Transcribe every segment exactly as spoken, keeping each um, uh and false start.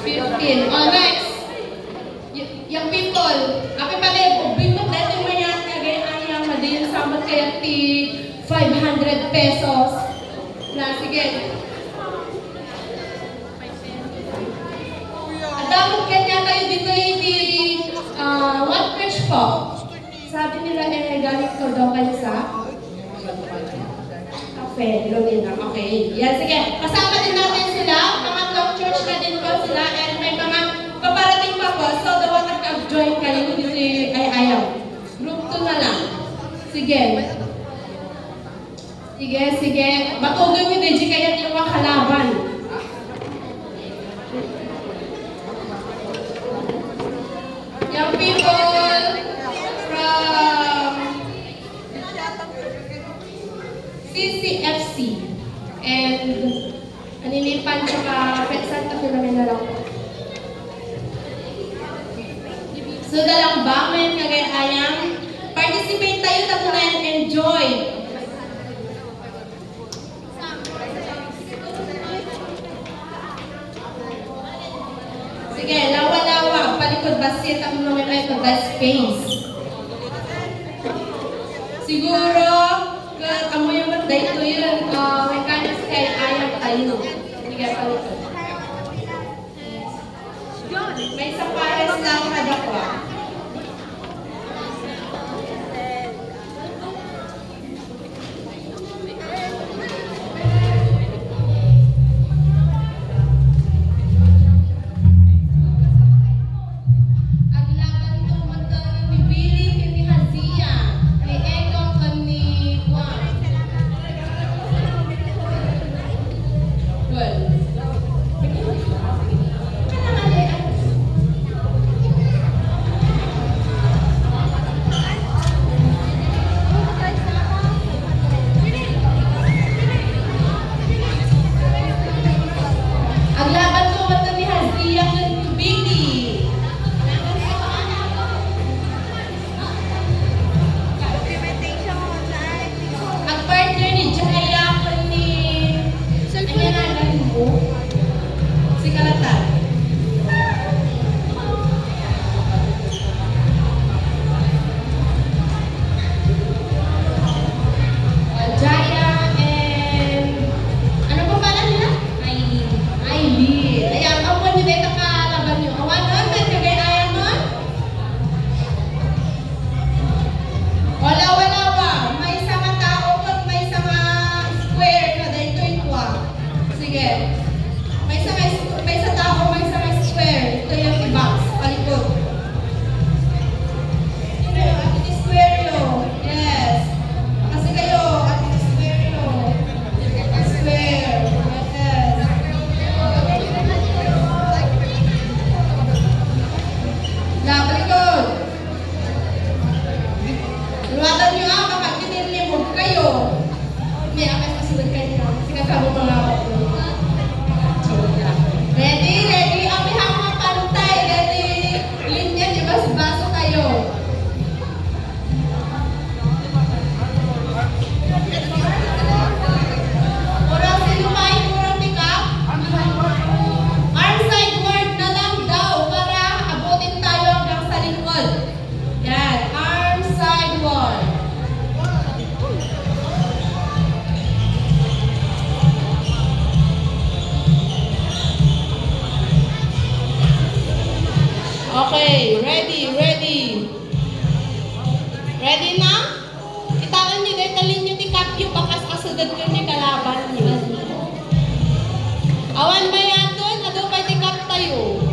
Fifteen. Oh, next. Y-, young people, apay pala, ubing met daytoy mayat nga agay-ayam, madiin sa met kayat ti five hundred pesos. Na, sige. Adda met kaniatayo ditoy ti, ah, what church po? Sabi nila, eh, galing ko daw kayo sa Cafe, Lumina. Okay. Yan, sige. Kasama din natin sila. Pangatlong church na din po sila. And may mga paparating pa po. So, dapat nag-join kayo dito ay ayaw. Group two na lang. Sige. Sige, sige. Batugan niyo, D J, kaya yung mga kalaban. Young people from C C F C and Aninipan tsaka Santa Filomena lang po. So, dalang bamen, kagay ayam, participate tayo, tagunan, enjoy. Sige, lawa-lawa, palikod basket, ang mga may the best space. Siguro, ket amoy met daytoy yun, ah, mechanics kay ayam tayo. Sige, palikod. May sapares lang na dakwa. Aglabanto met ni Billy ken ni Hazia, ni Ego ken ni Juan. Well, Aglabanto met ni Hazia ken Vicky. Agpartner ni Jaya ken ni, ano nga nagan mo? Si Kalatan. Uh, Jaya and, ano pangalan nila? Aileen. Aileen. Ayan, awan nyo na ito kalaban nyo. Awan, no? Nagkagay-ayan mo? Wala, wala ba? Maysa nga tao ket maysa nga square na daytoy kua. Sige. Maysa nga s-, maysa tao, maysa nga square. Ito yung box, palikod. Ate Square yo. Yes. Kasi kayo, Ate Square yo. Square. Yes. La, palikod. Luwatan nyo, ah, baka kinillimog kayo. May akas kasunod kayo. Sige, kamo mga ako. Ready, ready. Api ha mga pantay. Ready. Linya, di ba? Baso kayo. Kurang silupay, kurang pick up. Arm sideward na lang daw para abutin tayo hanggang sa likod. Yan, arm sideward. Okay, ready, ready. Ready na? Kitaen nyo dayta linya ti kapyo, bakas asudad ken ni kalaban nyo. Awan mayaten, adu pay ti kaptayo.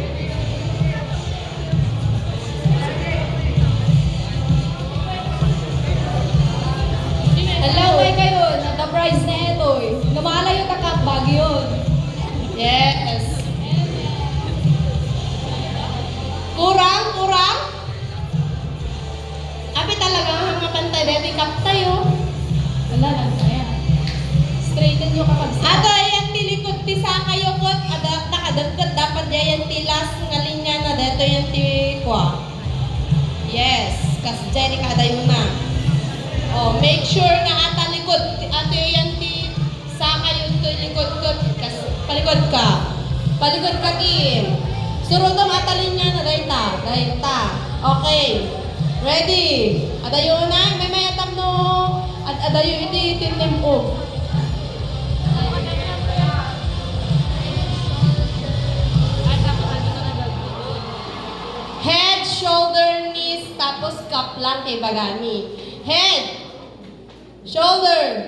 Hello, kay kayo, nagka-prize na ito eh. Lumalayo ta kap, bagyo. Yes. Kurang, kurang? Abi talaga nga pantay deti kaptayo. Wala lang kaya. Straighten nyo kapag Ato, ayan ti likod ti sakayo ket ada, nakadagket dapat di ayan ti last nga linya na Jenica, adayo na. Oh, make sure nga ata likod, ate, yan ti saka yun to likod ko, kas-, palikod ka. Palikod ka, Kim. Surotom ata linya na dayta, dayta. Okay. Ready? Adayo na, may mayatam no. Ad-, adayo iti tinimog. Head, shoulder, knees, tapos cup lang kay bagami. Head, shoulder,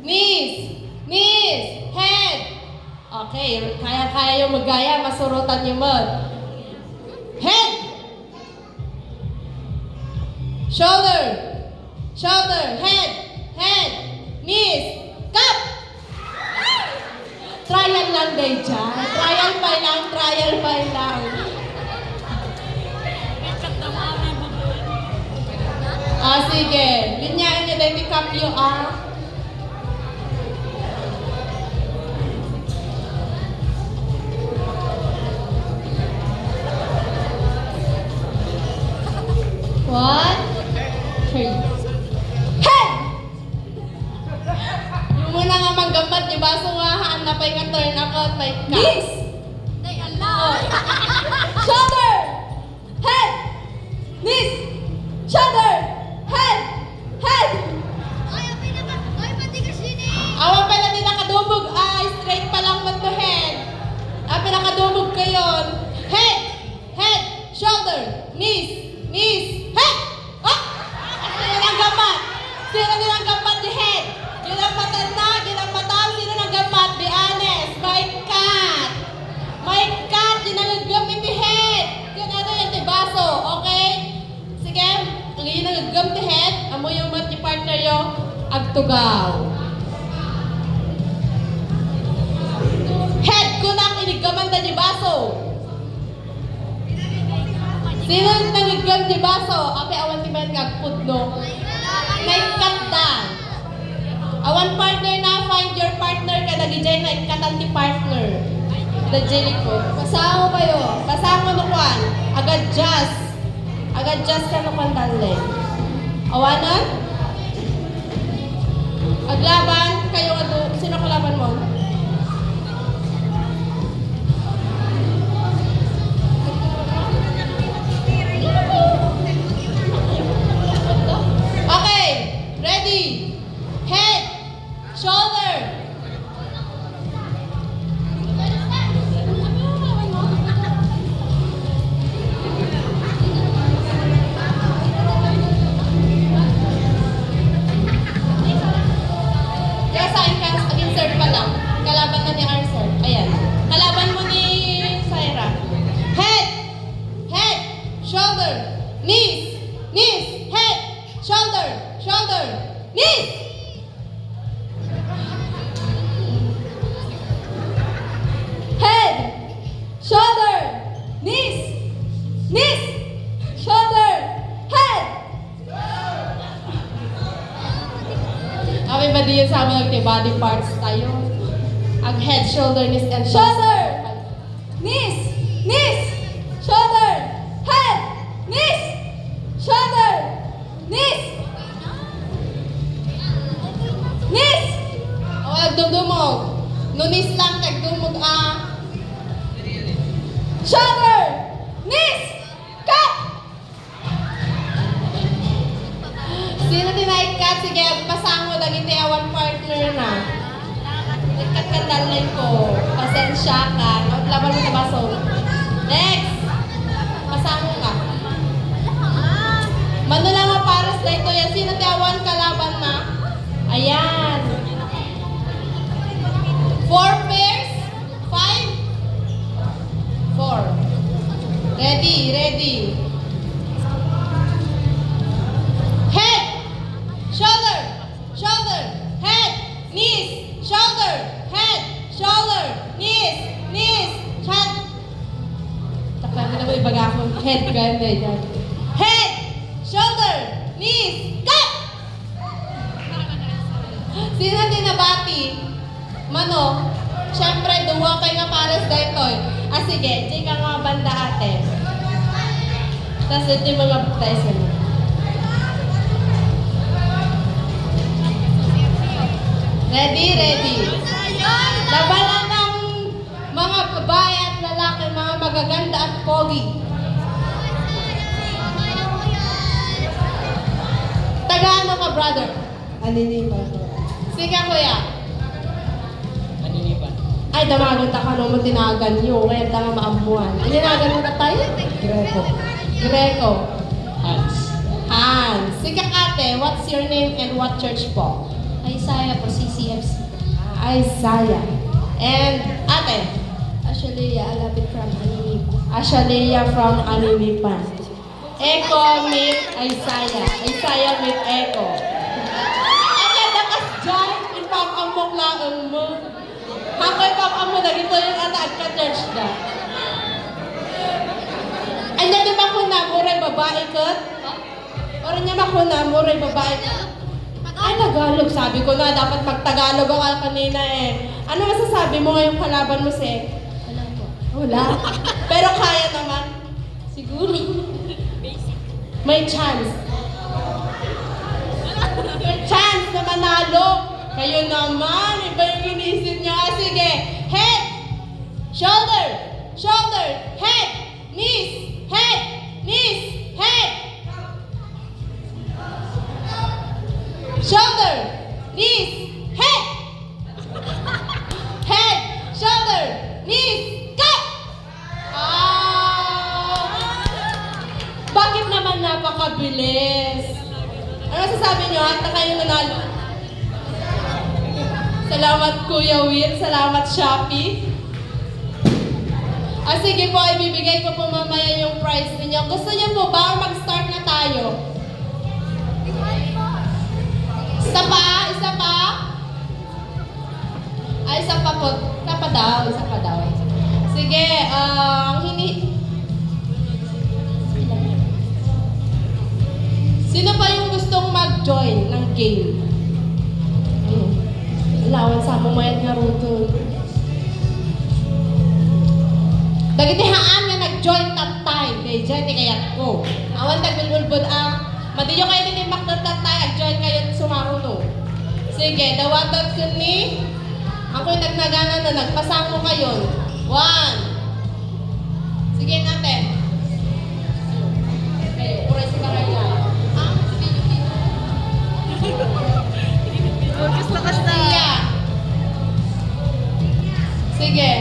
knees, knees, head. Okay, kaya-kaya yung magaya, masurutan yung mag. Head, shoulder, shoulder, head, head, knees, cup. Trial lang, day, dyan. Trial by lang, trial by lang. Ah, sige. Linyahan niyo din ni Kapyo, ah. One, three. Hey! Yung muna nga manggambat, di ba? So nga, haan na pa'y nga turn ako, may ka. Miss! Day, ala! Shoulder! Head! Knees! Shoulder! Head! Head! Ay, apay na ba? Ay, pati ka sini! Awan pala nila kadubog. Ay, straight pa lang with the head. Ah, pinakadubog kayon. Head! Head! Shoulder! Knees! Knees! Head! Oh! Sino nang gambat? Sino nang gambat di head? Ginambatan na, ginambatan. Sino nang gambat? Be honest. My God! My God! Di nangagam iti head! Kaya ano yung tibaso, okay? Sige, ang inagagam ti head, amo yung mat ti partner yo, agtugaw. Head, kunak, inigaman da di baso. Sino nangagam di baso? Ape, awan ti mayat nga agpudno. Naikkat da. Awan partner na, find your partner, kadagijay naikkatan ti partner. Da Jericho. Pasango kayo. Pasango no kwan. Agadjust. Agadjust ka no kwan, darling. Awanan? Aglaban kayo nga du-, sino kalaban mo? Okay. Ready. Head. Shoulder. Yes, I can insert pa lang. Kalaban na ni Arthur. Ayan. Kalaban mo ni Syra. Head! Head! Shoulder! Knees! Knees! Head! Shoulder! Shoulder! Knees! Head, shoulder, knees, knees, shoulder, head. Kami ba diyan sa mga body parts tayo? Ang head, shoulder, knees, and shoulder. Knees! Knees! Shoulder! Head! Knees! Shoulder! Knees! Knees! O, agdumdumog. No knees lang, agdumog, ah. Shoulder! Knees! Cut! Sino ti naikat? Sige, agpasango dagiti awan partner na. Naikat ka, darling ko. Pasensya ka. Laban mo na baso. Next. Pasango ka. Mano lang nga pares daytoy. Yan, sino ti awan kalaban na? Ayan. Four pairs. Five. Four. Ready, ready. Head, shoulder, shoulder, head, knees, shoulder, head, shoulder, knees, knees, head. Takpan ko na po ibaga akong head, ganda yan. Head, shoulder, knees, cut! Sino ti nabati? Mano? Siyempre, dua pay nga pares daytoy. Ah, sige, di ka nga banda, ate. Tas iti mga baptize mo. Ready, ready. Labanan ng mga babae at lalaki, mga magaganda at pogi. Taga ano ka, brother? Aninipan po. Sika, kuya? Aninipan. Ay, damagan ta kano mo tinagan nyo. Kaya da nga maammuan. Aninagan mo na tayo? Greco. Greco. Hans. Hans. Sika, ate, what's your name and what church po? Isaiah po, C C F C. Isaiah. And ate? Ashalea Alapit from Aninipan. Ashalea from Aninipan. Echo meet Isaiah. Isaiah meet Echo. Anya da kas jay, ipapamok laeng mo. Ako ipapamok, dagito yung ata agka-church da. Anya di ba kung namuray babae kat? Or anya ba kung namuray babae kat? Ay, Tagalog. Sabi ko na, dapat mag-Tagalog ako kanina eh. Ano masasabi mo ngayong kalaban mo, Sek? Wala po. Wala. Pero kaya naman. Siguro. May chance. May chance na manalo. Kayo naman, iba yung inisip niyo. Ah, sige. Head, shoulder, shoulder, head, knees, head, knees, head. Shoulder, knees, head. Head, shoulder, knees, cut! Ah! Bakit naman napakabilis? Ano sasabi niyo? At na kayo nanalo? Salamat, Kuya Will. Salamat, Shopee. Ah, sige po, ibibigay ko po mamaya yung prize ninyo. Gusto niyo po ba or mag-start na tayo? Isa pa? Isa pa? Ay, isa pa po. Isa pa daw, isa pa daw. Sige, ah, ang hini-, sino pa yung gustong mag-join ng game? Hmm. Lawan sa mo mayat nga ruto. Dagiti haan nga nag-join tattay, daydiay ti kayatko. Awan dagululbod a. Madiyo kayo din yung maktattay, ag-join kayo sumaro, no? Sige, dawatat ken ni, ako'y nagnagana na, nagpasango kayon. One. Sige, natin. Kayo, puray si Karaya. Ah, sige, yung dito. Gusto ka sa Sige.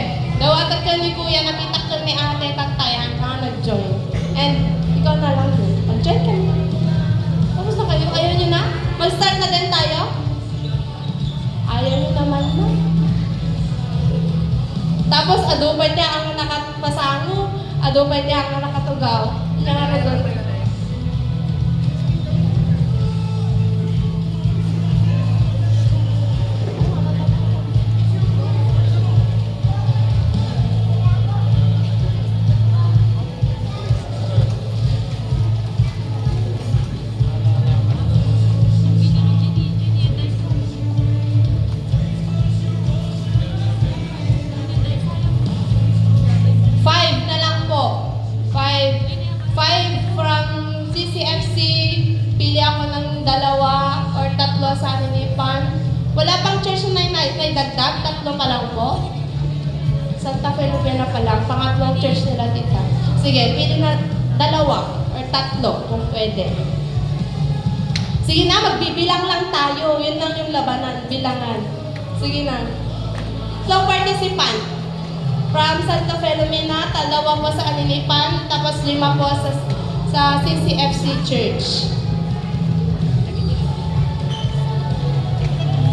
Dawatat ken ni Kuya, nakitak ken ni Ate, tattay, ang mga nag-join. And ikaw na lang din. Mag-join ka na. Tapos na kayo? Ayaw nyo na? Mag-start na din tayo? Ayaw nyo naman, no? Tapos, adu pay ti ang nakatpasango, adu pay ti ang nakatugaw. Kaya nga, Five na lang po. Five. Five from C C F C. Pili ako ng dalawa or tatlo sa Aninipan. Wala pang church na nai-, naidagdag? Tatlo pa lang po? Santa Filomena pa lang. Pangatlong church nila, tita. Sige, pili na dalawa or tatlo kung pwede. Sige na, magbibilang lang tayo. Yun lang yung labanan, bilangan. Sige na. So, participant. From Santa Filomena, dalawa po sa Aninipan, tapos lima po sa, sa C C F C Church.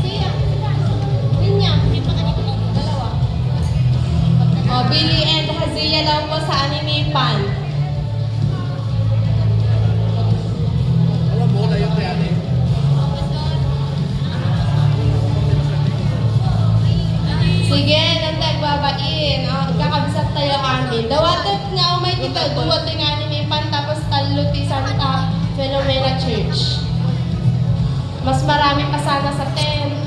Siya. Ninya. Dalawa. O, Billy and Hazia daw po sa Aninipan. Sige, nang tagbabain. O, kakabsat tayo amin. Dawatet nga umay kita, duwa ti nga Aninipan, tapos tallo ti Santa Filomena Church. Mas marami pa sana sa ten.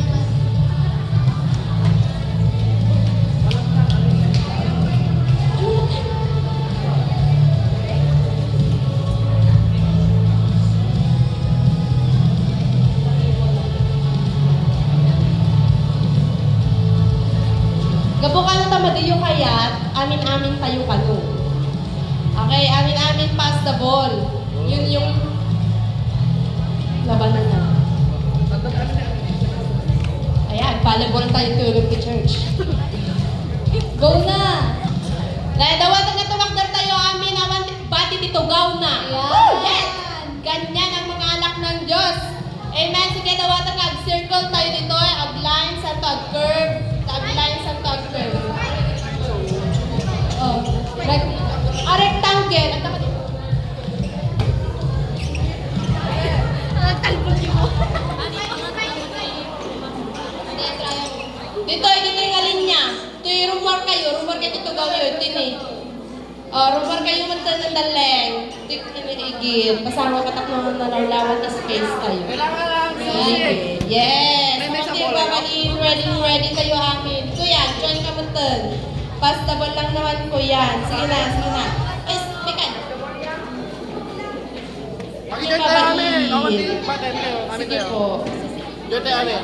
Sa ball. Yun yung labanan na. Ayan, volleyball tayo tulog ni church. Go na! Dahil dawaton nga tumakder tayo, amin, awan bati ti tugaw na. Ayan. Woo! Yes! Ganyan ang mga anak ng Diyos. Amen. Sige, dawaton nga ag-circle tayo dito, eh. Ag-line, santo ag-curve. Ag-line, santo ag-curve. Oh, rec-, ah, rectangle. Ang dapat Dito, dito yung linya. Ito yung rumor kayo. Rumor kayo ito gawin. Ito ni. Oh, rumor kayo man ito ng daleng. Ito yung igid. Pasama ka tapno na lawlawan na space tayo. Kailangan lang music. Sige. Yes. May, may Mga sabaw, babae, ready, ready tayo amin. Kuya, join ka mo ito. Basta ball lang naman ko yan. Sige na, sige na. Ay, teka. Pakita tayo, amin. Ako, di, patente, oh. Amin tayo. Sige po. Diyan tayo, amin.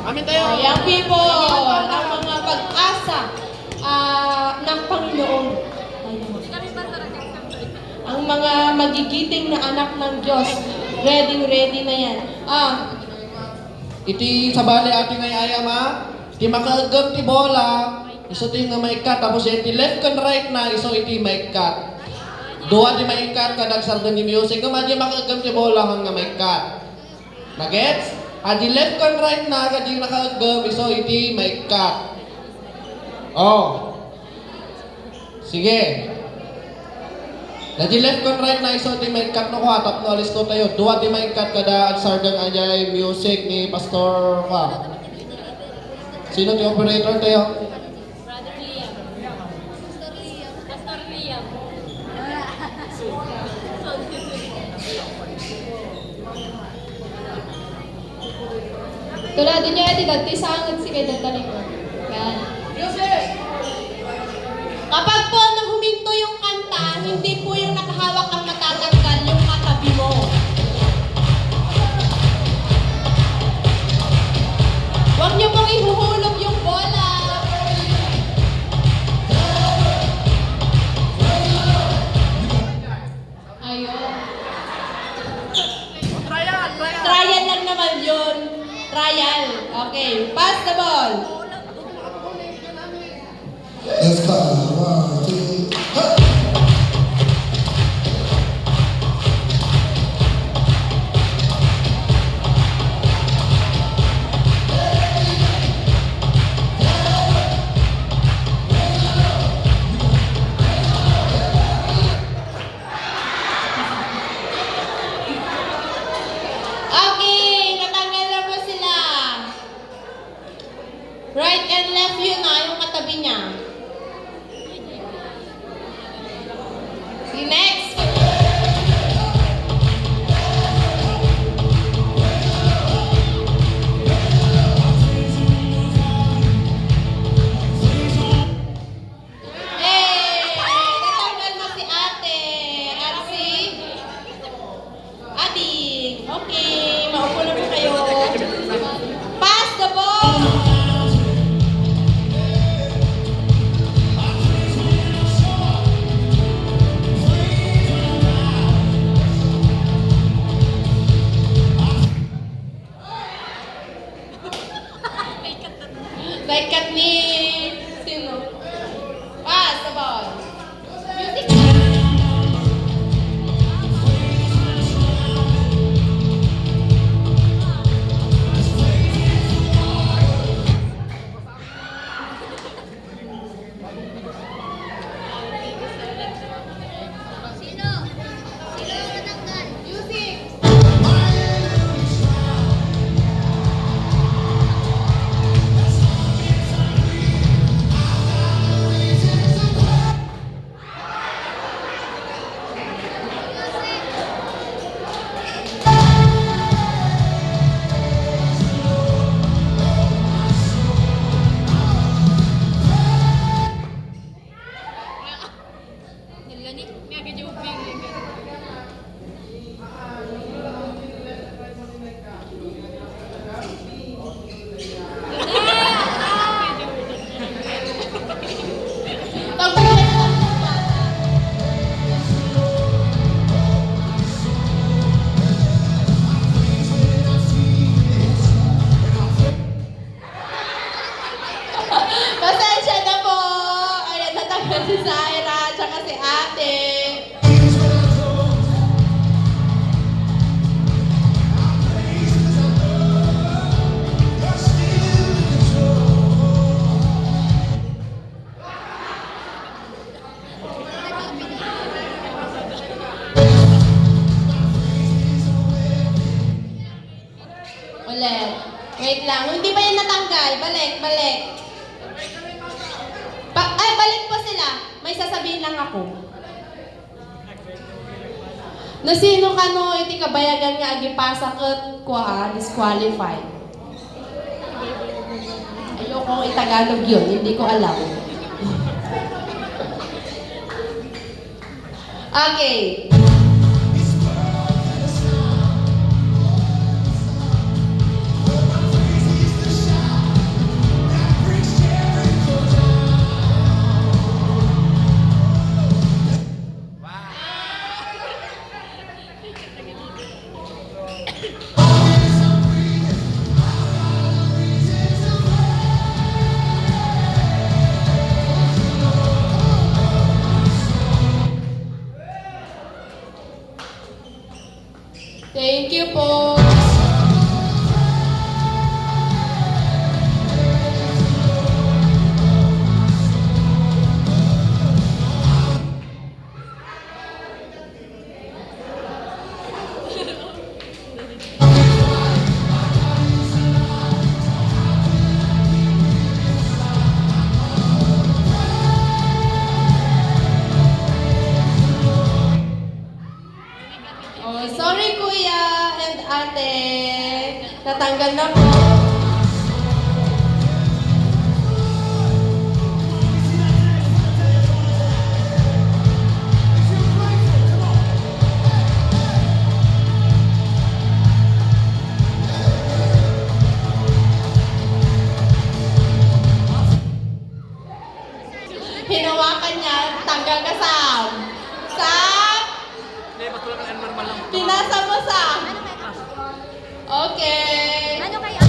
Amin tayo. Young people, ang mga pag-asa, ah, ng Panginoon. Ang mga magigiting na anak ng Diyos, ready, ready na yan. Ah, Iti sabali, ati nga ay-ayam, a, ti makaaggam ti bola, isu ti nga maikkat, tapos iti left ken right na, isu iti maikkat. Dua ti maikkat, kada agsardeng ti music, ngem adi makaaggam ti bola, haan nga maikkat. Nagets? Adi left ken right na, kadi nakaaggam, isu iti maikkat. Oh. Sige. Dadi left ken right na isu ti maikkat no kua, tapno alisko tayo. Dua ti maikkat kada agsardeng, adiay music ni Pastor kua. Sino ti operator tayo? Brother Liam. Pastor Liam. Pastor Liam. Tulad niyo, iti dati sanget si kay data likod. Yan. Kapag po nahuminto yung kanta, hindi po yung nakahawak ang matatanggal, yung katabi mo. Huwag niyo pong ihuhulog yung bola. Ayun. Trial, trial. Trial lang naman yun. Trial. Okay. Pass the ball. Let's go. One, two, hey! Okay, natanggal na po sila. Right and left yun, ah, yung katabi niya. Sige, next. Hey! Natanggal na si ate at si Ading. Okay, maupo na po kayo. Pass the ball! Naikat ni sino? Ah, sa bawal. Music. Sino? Sino ang natanggal? Music! Si Zaira, tsaka si Ate. Ulit. Wait lang. Hindi pa yan natanggal. Balik, balik. Ba- ay, balik po sila. May sasabihin lang ako. No sino kano iti kabayagan nga agipasa ket kua, disqualified. Ayoko i-Tagalog yun. Hindi ko alam. Okay. Thank you po. Oh, sorry, Kuya and Ate. Natanggal na po. Hinawakan niya, tanggal ka, Sam. Sam! Hindi, basta lang, ano, normal lang. Pinasa mo, Sam. Okay. Ano kaya?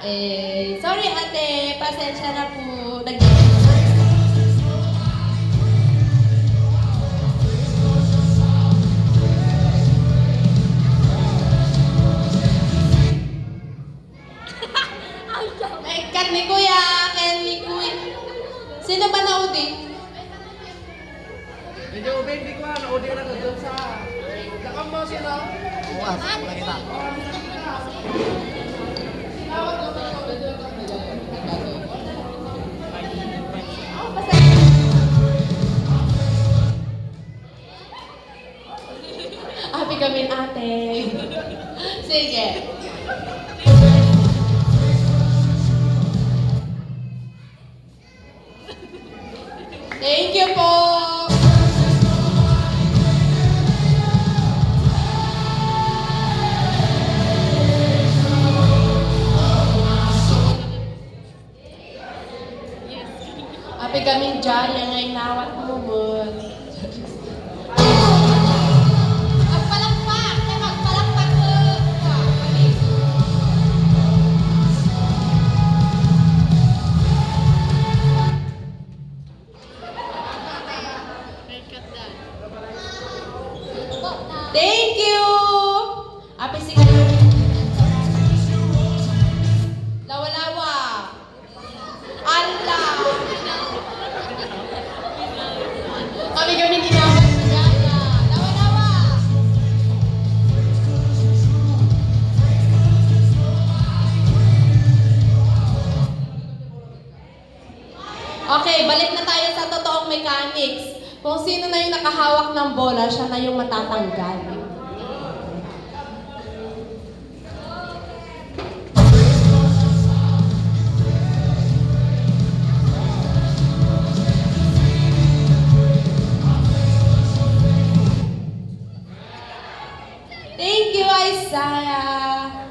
Eh, sorry, ate. Pasensya na po. Nag- Ay, cut ni Kuya, ken ni Kuya. Sino ba naudi? Medyo ubing, di ko ano, udi na doon sa, nakam mo sino? Bukas, wala kita. Happy kami, ate. Sige. Thank you po. Happy kaming dyarya nga inawat mo, Bud. Agpalakpak! Agpalakpak mo! Thank you! Happy si Lawalawa! Ala! Kami-kami tinawag ni Yaya. Lawa-lawa! Okay, balik na tayo sa totoong mechanics. Kung sino na yung nakahawak ng bola, siya na yung matatanggal. Thank you, Isaiah.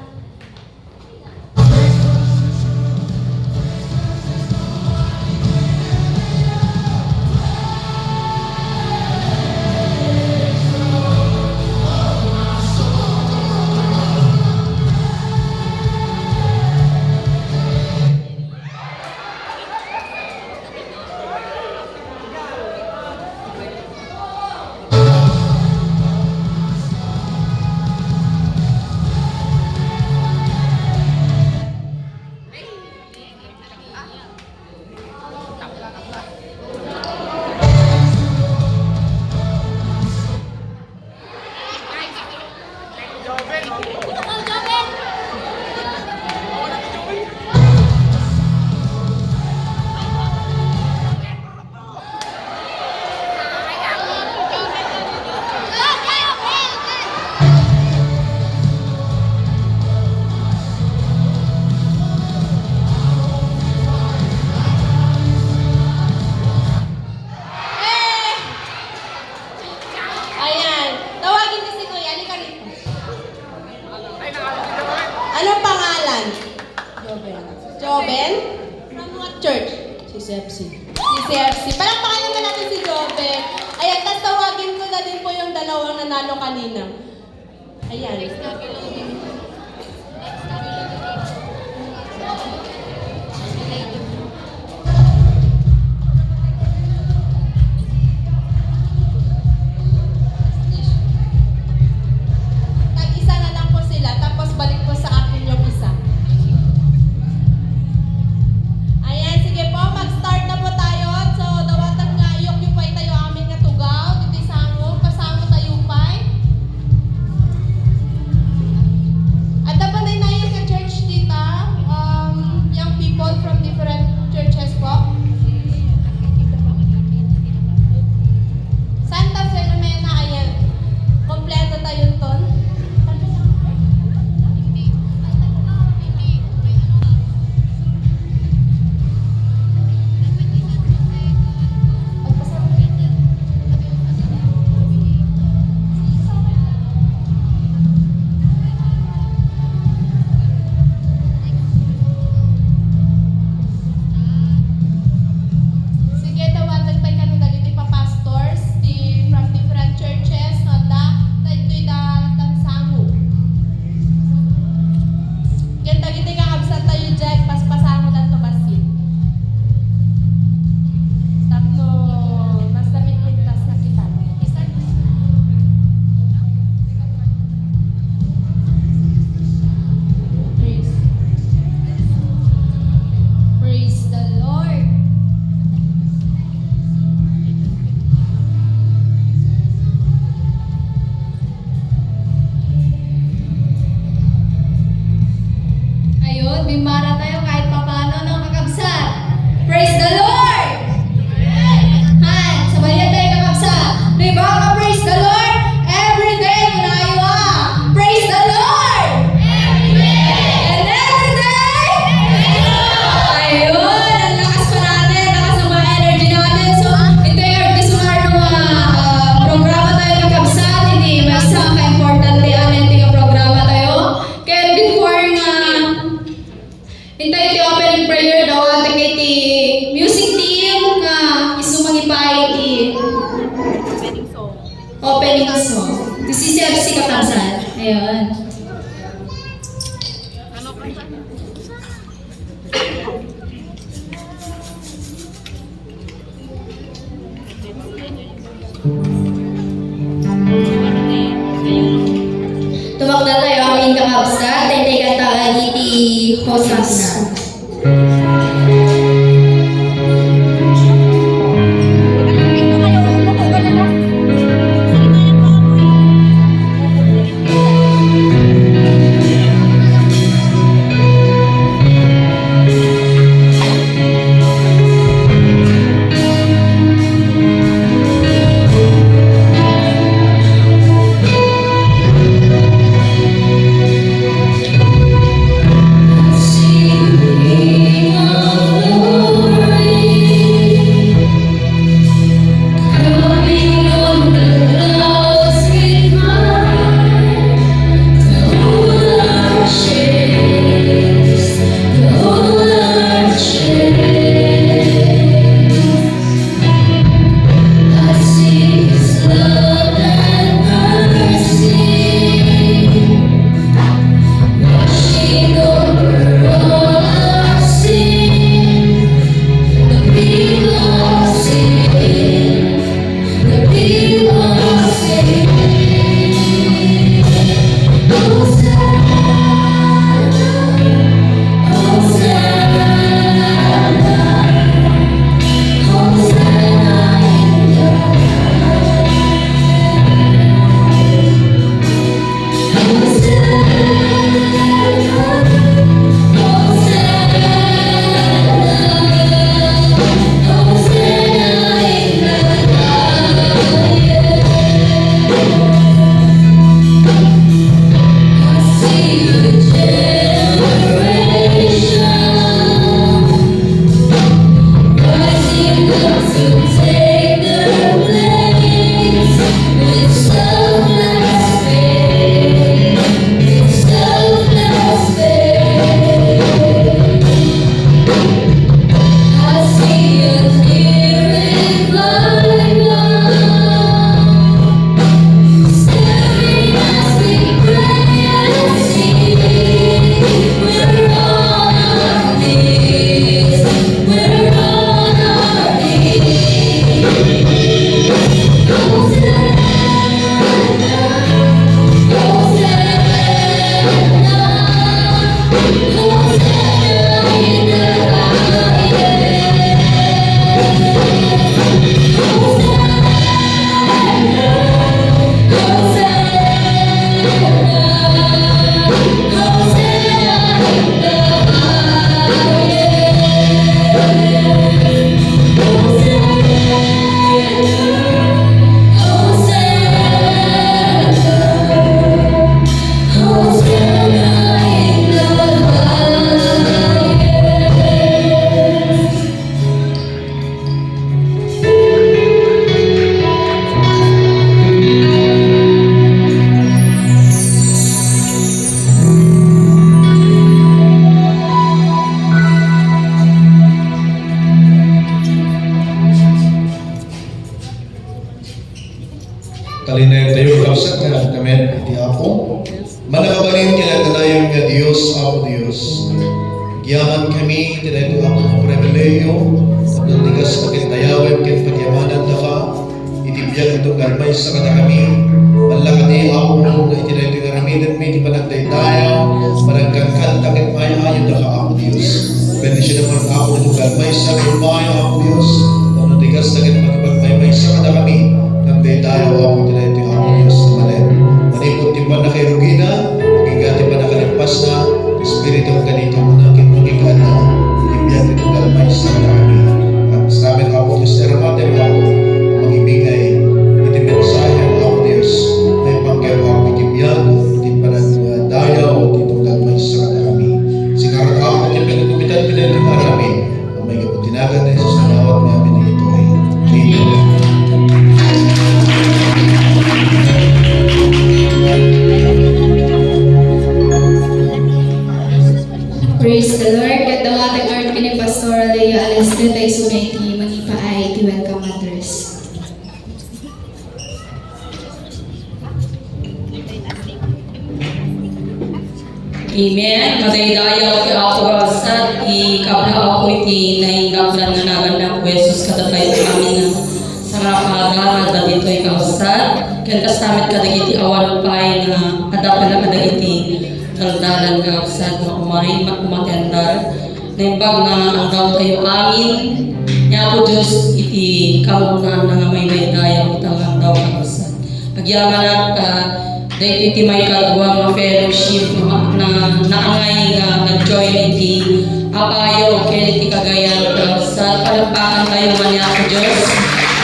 Ayan. Tawagin ko si Kuya. Halika rito. Anong pangalan? Joven. Joven? From what church? C C F C. C C F C. Palakpakan naman natin si Joven. Ayan, tas tawagin ko na din po yung dalawang nanalo kanina. Ayan. Tag-isa na lang po sila, tapos balik po sa akin yung isa. Ayan, sige po, mag-start na po tayo. So, dawatag nga, iyukyo po itayo amin nga tugaw. Ditoy sango, pasango tayo pay. Adda pa nayon nga church dita, um, young people from different churches po. Santa Filomena, ayan. Kompleto tayo ton. Sige, dawatag pay kano dagiti papastors, ti from different churches, no, da, daytoy da Tansango. Ken dagiti kakabsat tayo diay, paspasangodanto bassit. Tapno, mas namitmittas na kita. Praise. Praise the Lord. Ayun, bimmara tayo kahit papano, no, kakabsat? Praise the Lord! Han, sabayan tayo, kakabsat. Di ba, ka-praise the Lord? Every day, kunayo, ah. Praise the Lord! Every day! And every day! Ayun, ang lakas pa natin, lakas ng mga energy natin. So, ito yung gusto nga, ah, programa tayo, kakabsat. Hindi, may isa ka importante, ano, ito yung programa tayo. Kaya before nga, intay ti opening prayer, dawatag iti music team nga isu mangipay iti opening song. This is C C F C, kakabsat. Ayun. Tumakder tayo, amin, kakabsat, tay kantaen iti Hosanna. Iti Apo, manakabalin ken agdaydayaw nga Dios, Apo Dios. Agyaman kami iti daytoy, Apo, nga pribilehiyo, tapno dikas ket dayawen ket pagyamanandaka iti biag iti tunggal maysa kadakami. Manlakadi, Apo, nga iti daytoy nga aramidenmi iti panagdaydayaw, panagkankanta ket ay-ayodaka, Apo Dios. Bendisionanmo, Apo, iti tunggal maysa nga immay, Apo Dios, tapno dikas ket makipagmaymaysa kadakami. Nagdaydayaw, Apo, iti daytoy, Apo Dios, nga balay. Manipud ti pannakairugina, agingga ti pannakalimpasna, Espiritu, kanitom na ket makikana, iti biag ti tunggal maysa kadakami. Ket samin, Apo Dios, ti aramatem, Apo, a mangibigay iti mensahe, Apo Dios, maipanggep, Apo, iti biag ti panagdayaw ti tunggal maysa kadakami. Sika, Apo, ti pagkumitan, pinangaramid. Amay nga putinagan na Jesus, manawag nga amin itoy. Amen. Praise the Lord. Ket dawatek ngarud ken ni Pastora Lea Aleste, ta isu iti mangipaay iti welcome address. Amen. Madaydayaw ti Apo, kakabsat, ikablaawko iti nainggaplan nga nagan ni Apo Jesus kadatayo amin nga sarapada nga adda ditoy, kakabsat. Ken kasta met kadagiti awan pay nga adda pay kadagiti daldalan, kakabsat, nga umay, ma-, umatendar. Naimbag nga aldaw tayo amin ni Apo Dios iti kamunaan nga maydaydayaw ita nga aldaw, kakabsat. Agyamanak, ah, daytoy ti maikadua nga fellowship nga ma-, na, naangay nga nag-join iti apayo ken iti kagayan, kakabsat. Palakpakan tayo man ni Apo Dios.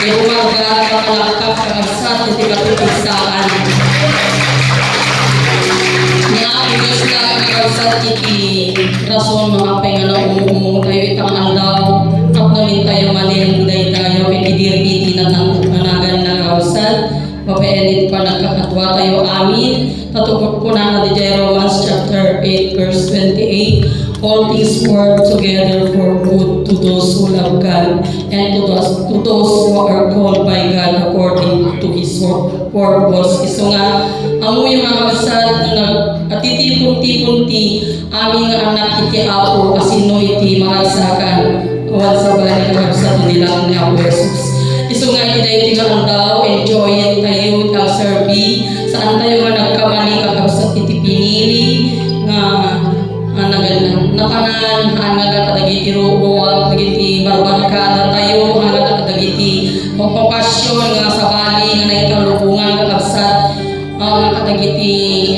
Ibumarga, kapalakpak, kakabsat, iti katutugsaan. Ni Apo Dios la, kakabsat, iti rason no apay nga naum-umong tayo ita nga aldaw, tapno amin tayo manen daydayaw ken idiri iti natangged nga nagan, kakabsat, babaen iti panagkakadua tayo amin. Ta kunkunana diay Romans chapter eight, verse twenty-eight, "All things work together for good to those who love God and to those, to those who are called by God according to His purpose." Isu nga, ammoyo nga, kakabsat, no nag-, atitipon-tipon ti amin nga annak iti Apo, asino iti maragsakan? Awan sabali, kakabsat, no diak ni Apo Jesus. Isu nga iti daytoy nga aldaw, enjoy tayo iti agserbi. Saan tayo nga nagkamali, kakabsat, iti pinili nga, nga nagan-, napanan, haan nga kadagiti ruruar, dagiti barbarkada tayo, haan nga kadagiti okupasyon nga sabali nga naikalubongan, kakabsat. Awan kadagiti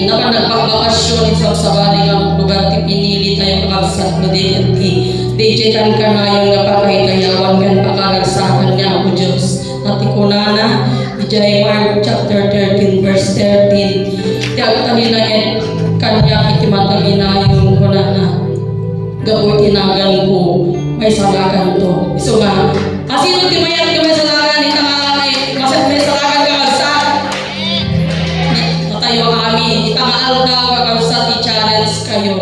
napan nagbakbakasyon iti sabsabali nga lugar ti pinili tayo, kakabsat, no di ket ti, di ket kankanayon nga pakaidayawan ken pakaragsakan ni Apo Dios. Ta ti kunana, idiay Mark chapter thirteen, verse thirteen, "Ti agtalinaed kaniak iti mataginayon," kunana, "gapu iti naganko, maisalakanto." Isu nga, asino ti mayat nga maisalakan ita nga, ay, mas-, maisalakan, kakabsat? Tayo amin, ita nga aldaw, kakabsat, i-challenge kayo.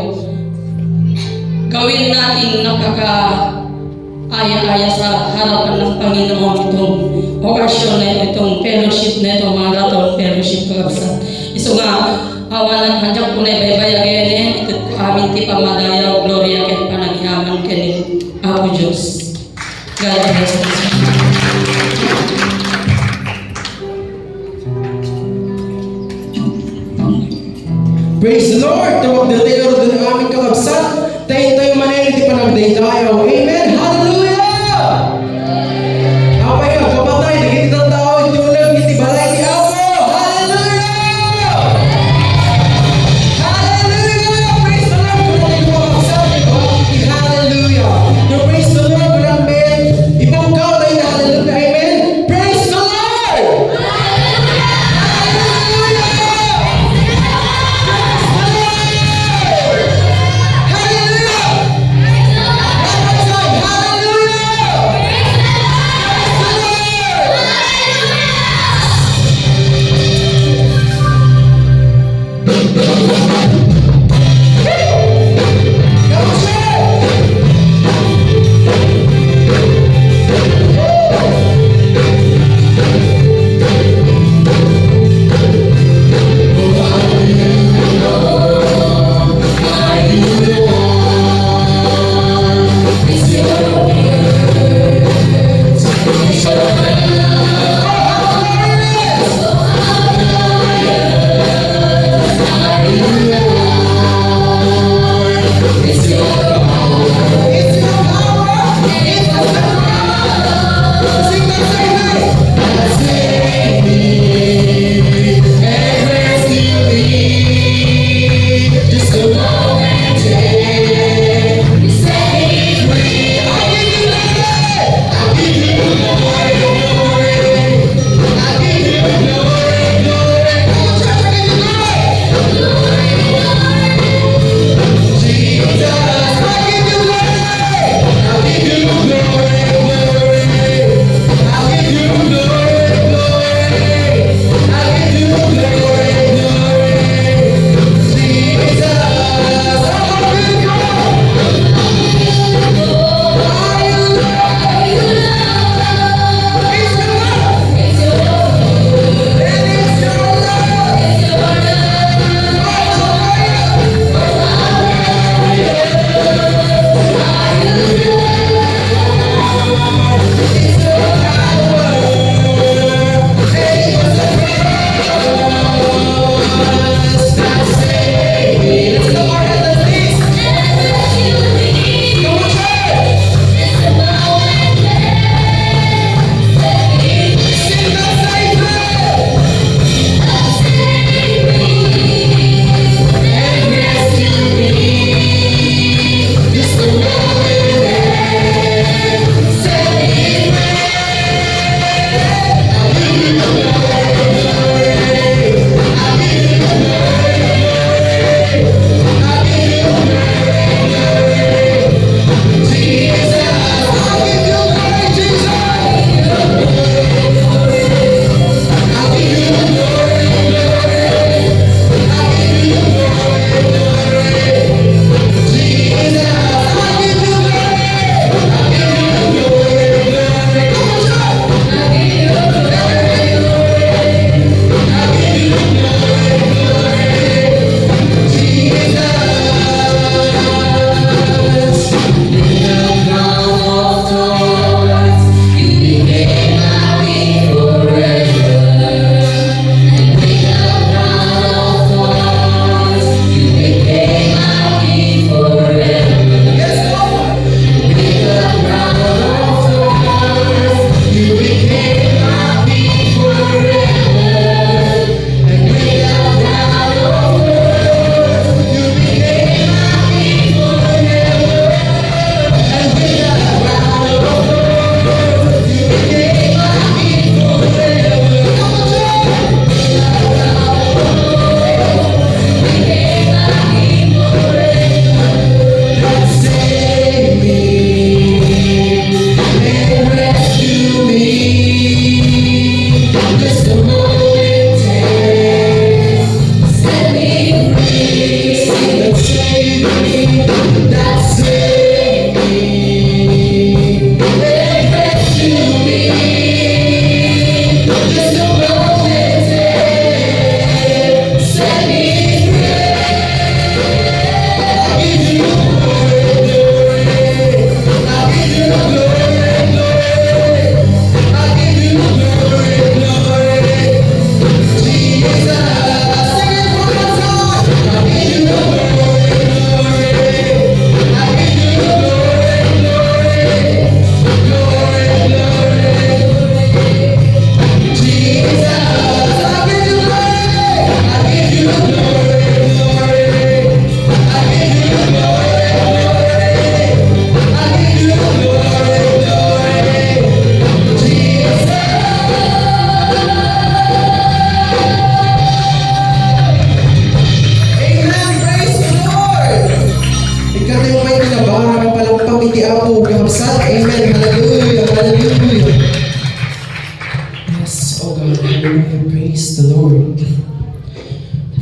Gawin natin napaka-aya-aya sa harapan ng Panginoon itong okasyon na ito, itong fellowship na ito, marathon fellowship, kakabsat. Isu nga, awan, diak ko na ibaybayag, eh, ito amin ti pamadayaw, gloria ken panagyaman ken Apo Dios. God bless you. Praise the Lord! Tawag na tayo rin ang aming kakabsat. Tayo tayo manen iti panagdaydayaw. Amen! Hallelujah! Apay nga, kapatay, dagiti tattao, iti uneg, iti balay ti Apo. Hallelujah! Hallelujah! Praise the Lord! Kuna tayo mga kakabsat, di ba? Hallelujah! Praise the Lord! Kuna, amen! Ipungkaw tayo na hallelujah! Amen! Praise the Lord! Hallelujah! Praise the Lord! Hallelujah!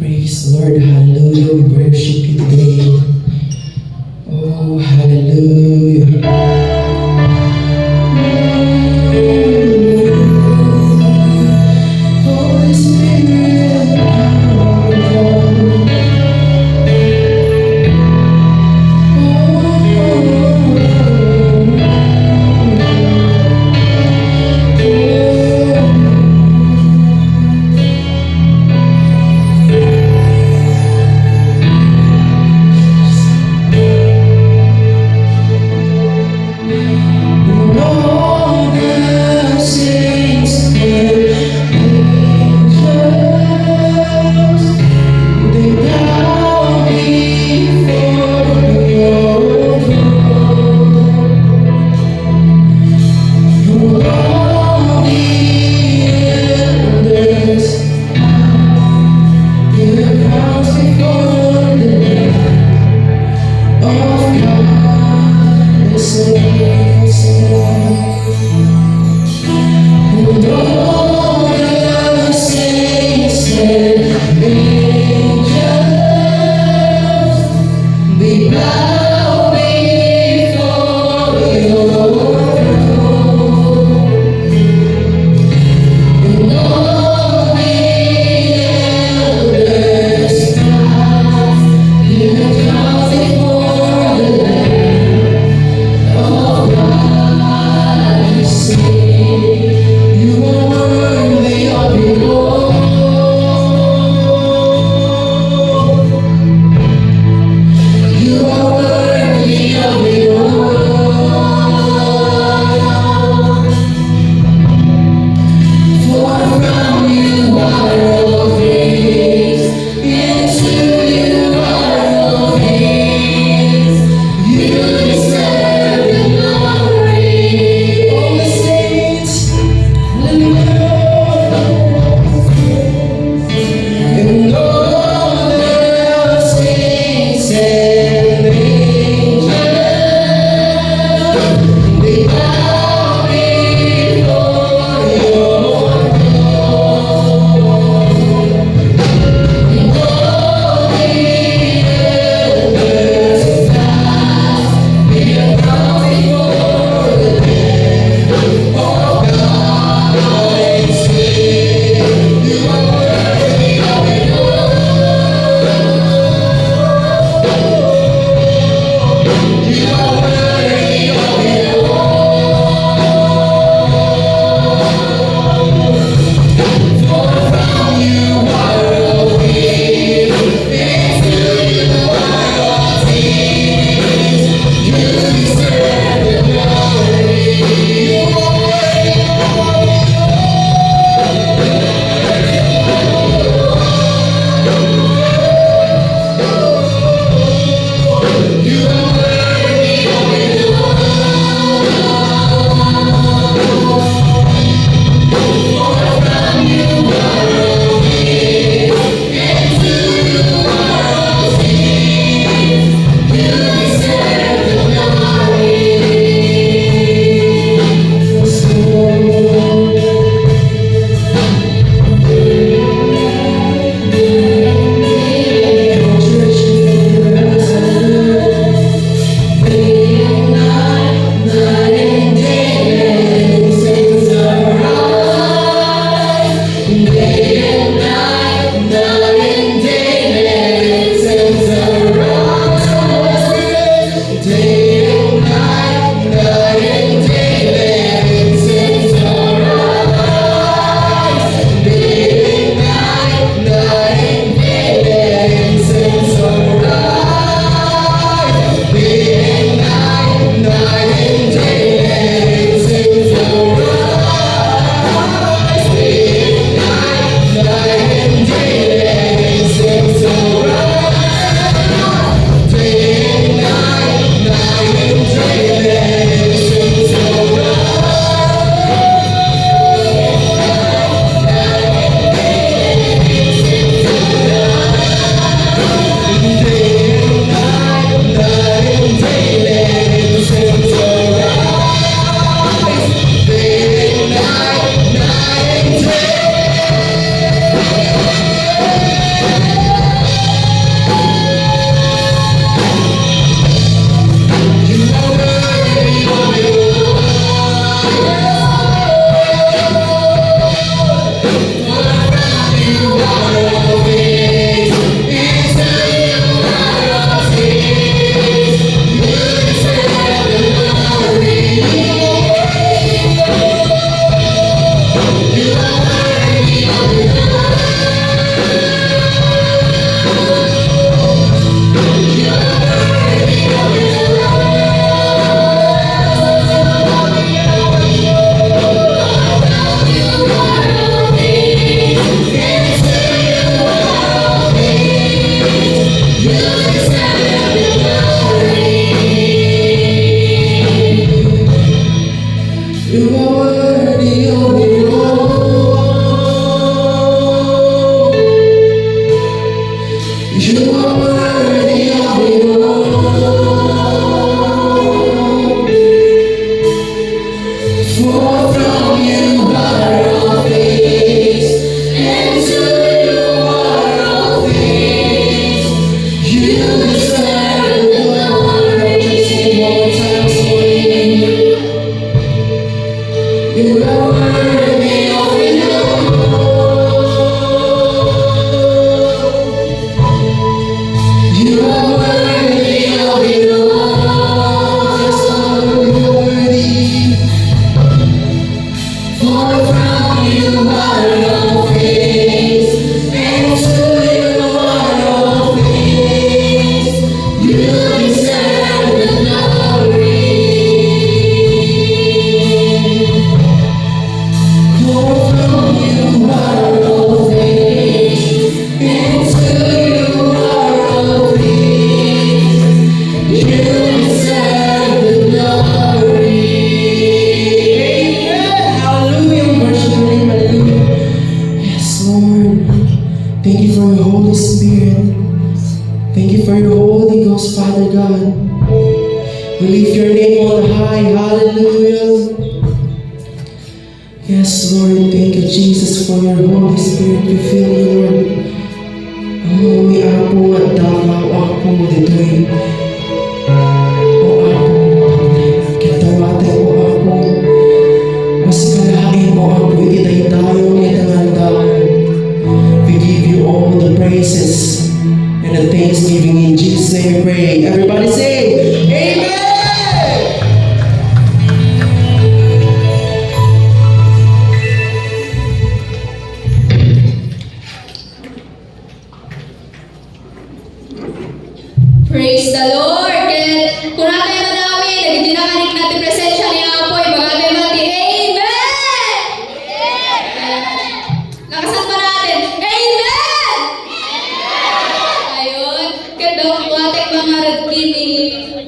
Praise the Lord. Hallelujah. We worship you today. Oh, hallelujah. Holy Spirit, come. You are worthy of it all. You are worthy of it all. For from you are all things, and to you are all things. You deserve the glory. Just sing one more time, somebody. You are worthy of it all. You are worthy of it all. Yes, Lord, you are worthy. For from you are all things, and to you are all things. You deserve the glory. For from you are all things, and to you are all things. You deserve the glory. Amen. Hallelujah. Worship your name. Hallelujah. Yes, Lord. Thank you for your Holy Spirit. Thank you for your Holy Ghost, Father God. We lift your name on high. Hallelujah. Yes, Lord. Thank you, Jesus, for your Holy Spirit. We feel you, Lord. Ammom, Apo, nga adda ka, O Apo, ditoy. O Apo, ket dawatek, O Apo. Mas kalaing, O Apo, iti daydayaw nga idangan. We give you all the praises and the thanksgiving. In Jesus' name we pray. Everybody say, Amen! Praise the Lord! Ket kunatayo met amin, dagiti nakaniknat ti presensia ni Apo, ibagatayo met ti amen! Lakasan pa natin. Amen! Ayun. Ket dawatek mangarad ken ni,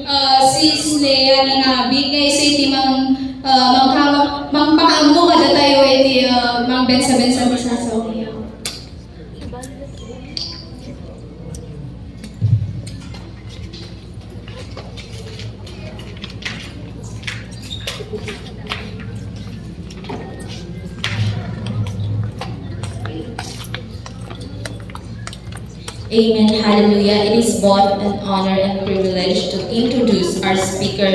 ah, Sis Lea ni Nabi, nga isu ti mang-, ah, mangka-, mangpakaammo kadatayo iti, ah, mangbensa-bensa ti sasaw. Amen. Hallelujah. It is both an honor and privilege to introduce our speaker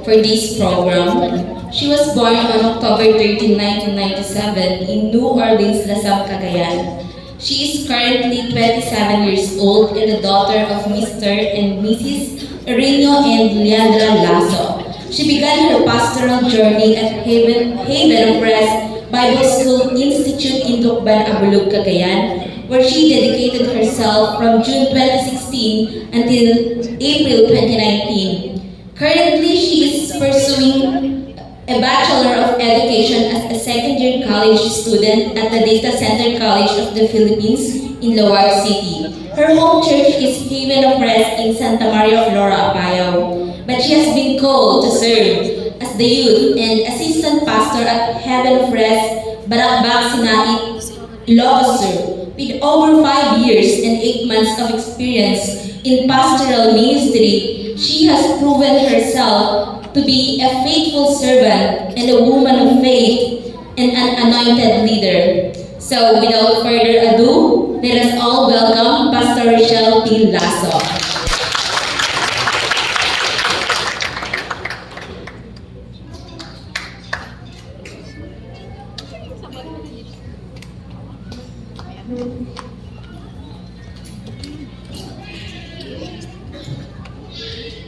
for this program. She was born on October thirteen, nineteen ninety-seven in New Orleans, Lasam, Cagayan. She is currently twenty-seven years old and the daughter of Mister and Missus Erino and Leandra Lasso. She began her pastoral journey at Haven, Haven of Rest Bible School Institute in Lucban, Abulug, Cagayan, where she dedicated herself from June twenty sixteen until April twenty nineteen. Currently, she is pursuing a Bachelor of Education as a second year college student at the Data Center College of the Philippines in Laoag City. Her home church is Haven of Rest in Santa Maria of Lora, Apayao, but she has been called to serve as the youth and assistant pastor at Haven of Rest, Balakbak, Sinait, Ilocos Sur. With over five years and eight months of experience in pastoral ministry, she has proven herself to be a faithful servant and a woman of faith and an anointed leader. So, without further ado, let us all welcome Pastor Rochelle P. Lasso.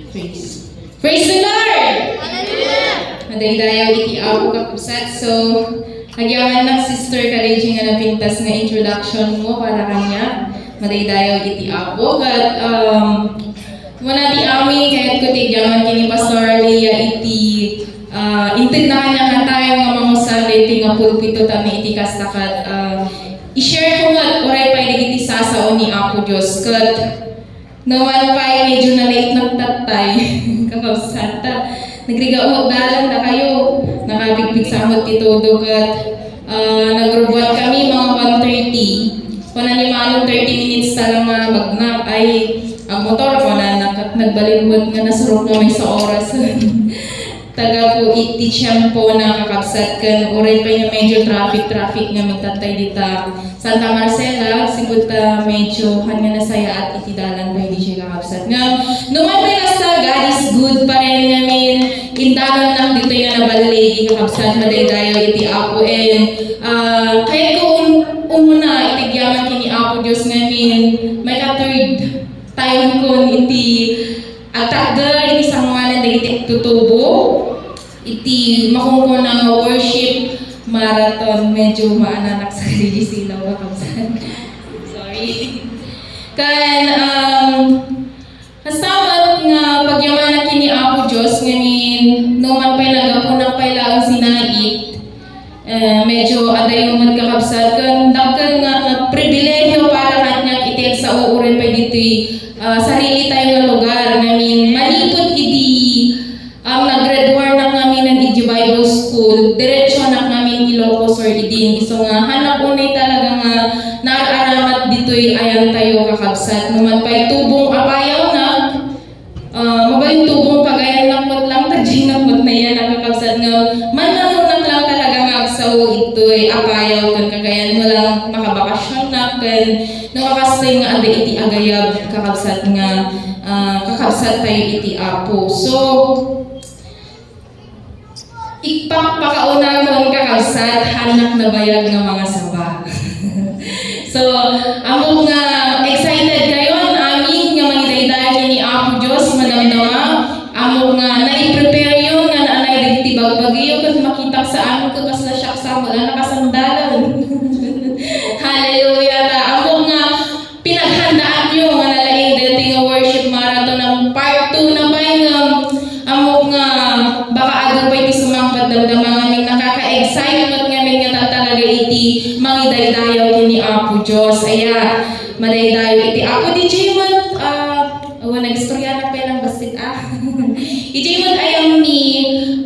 Praise. Praise the Lord! Hallelujah! Madaydayaw iti Apo, kakabsat. So, agyamannak, Sister Kariji, nga napintas nga introduction mo para kaniak. Madaydayaw iti Apo. Ket, um, Kuna ti amin, kayatko ti agyaman ken ni Pastor Lea iti, ah, intedna kaniak nga time nga mangusar daytoy nga pulpito tapno iti kasta ket, ah, i-share ko met uray pay dagiti sasao ni Apo Dios ket No man pay, medyo na-late-nak tattay, kakabsat, ta nagrigat met dalan dakayo. Nakabigpigsa met ti todo ket, ah, nagrubuat kami mga one thirty. Kuna ni Manong, "Thirty minutes ta lang nga magnak." Ay, agmotor kunanak ket nagbalin met nga nasurok nga maysa oras. Taga po iti tiempo na, kakabsat, ken uray pay nga medyo traffic-traffic nga mitattay dita Santa Marcela, sigud ta medyo han nga nasayaat iti dalan pay diay, kakabsat. Ngem, no man pay kasta, God is good pa rin. Ngamin, indanon lang ditoy nga naballigi, kakabsat, madaydayaw iti Apo. And, ah, kayatko un-, umuna, iti agyaman ken ni Apo Dios ngamin, mayka-third time kon iti agtakder iti sangoanan dagiti agtutubo iti makunkuna nga worship marathon. Medyo maananak sa G C lang, kakabsat. Sorry. Ken, um, kasta met nga pagyamanak ken ni Apo Dios, ngamin, no man pay naggapunak pay laeng sinait, eh, medyo adayo met, kakabsat, ken dakkel nga pribilegio para kaniak iti agsao uray pay ditoy, ah, sarili tayo nga lugar. Ngamin, manipud idi, um, nag-grade one-nak ngamin iti Bible School, diretsonak ngamin Ilocos Sur idin. Isu nga, hannak unay talaga nga naar-aramat ditoy ayan tayo, kakabsat. No man pay tubong apayawnak, ah, mabalin tubong pagayannak met lang, ta dinak met nayan, kakabsat, nga mannangunak lang talaga nga agsao itoy apayaw ken kagayan mo lang makabakasionnak ken no kakastoy nga adda iti agayab, kakabsat, nga, ah, kakabsat tayo iti Apo. So, ipakpakaunakon, kakabsat, hannak nabayag nga mangasaba. So, ammok nga excited kayon amin nga mangidaydayaw ken ni Apo Dios, madamdama. Ammok nga naiprepare yo nga naanay dagiti bagbagiyo ket makitak sa amin ket kasla siak sa wala nakasandalan. Hallelujah! Ta ammok nga pinaghandaan yo nga nalaing daytoy nga worship marathon, ang part two na pay nga ammok nga baka adu pay ti sumangpet, damdama ngamin nakaka-excitement ngamin nga talaga iti mangidaydayaw ken ni Apo Dios. Aya, madaydayaw iti Apo. Diay met, ah, awan, nagistoryanak pay lang bassit, ah. Diay met ayam ni,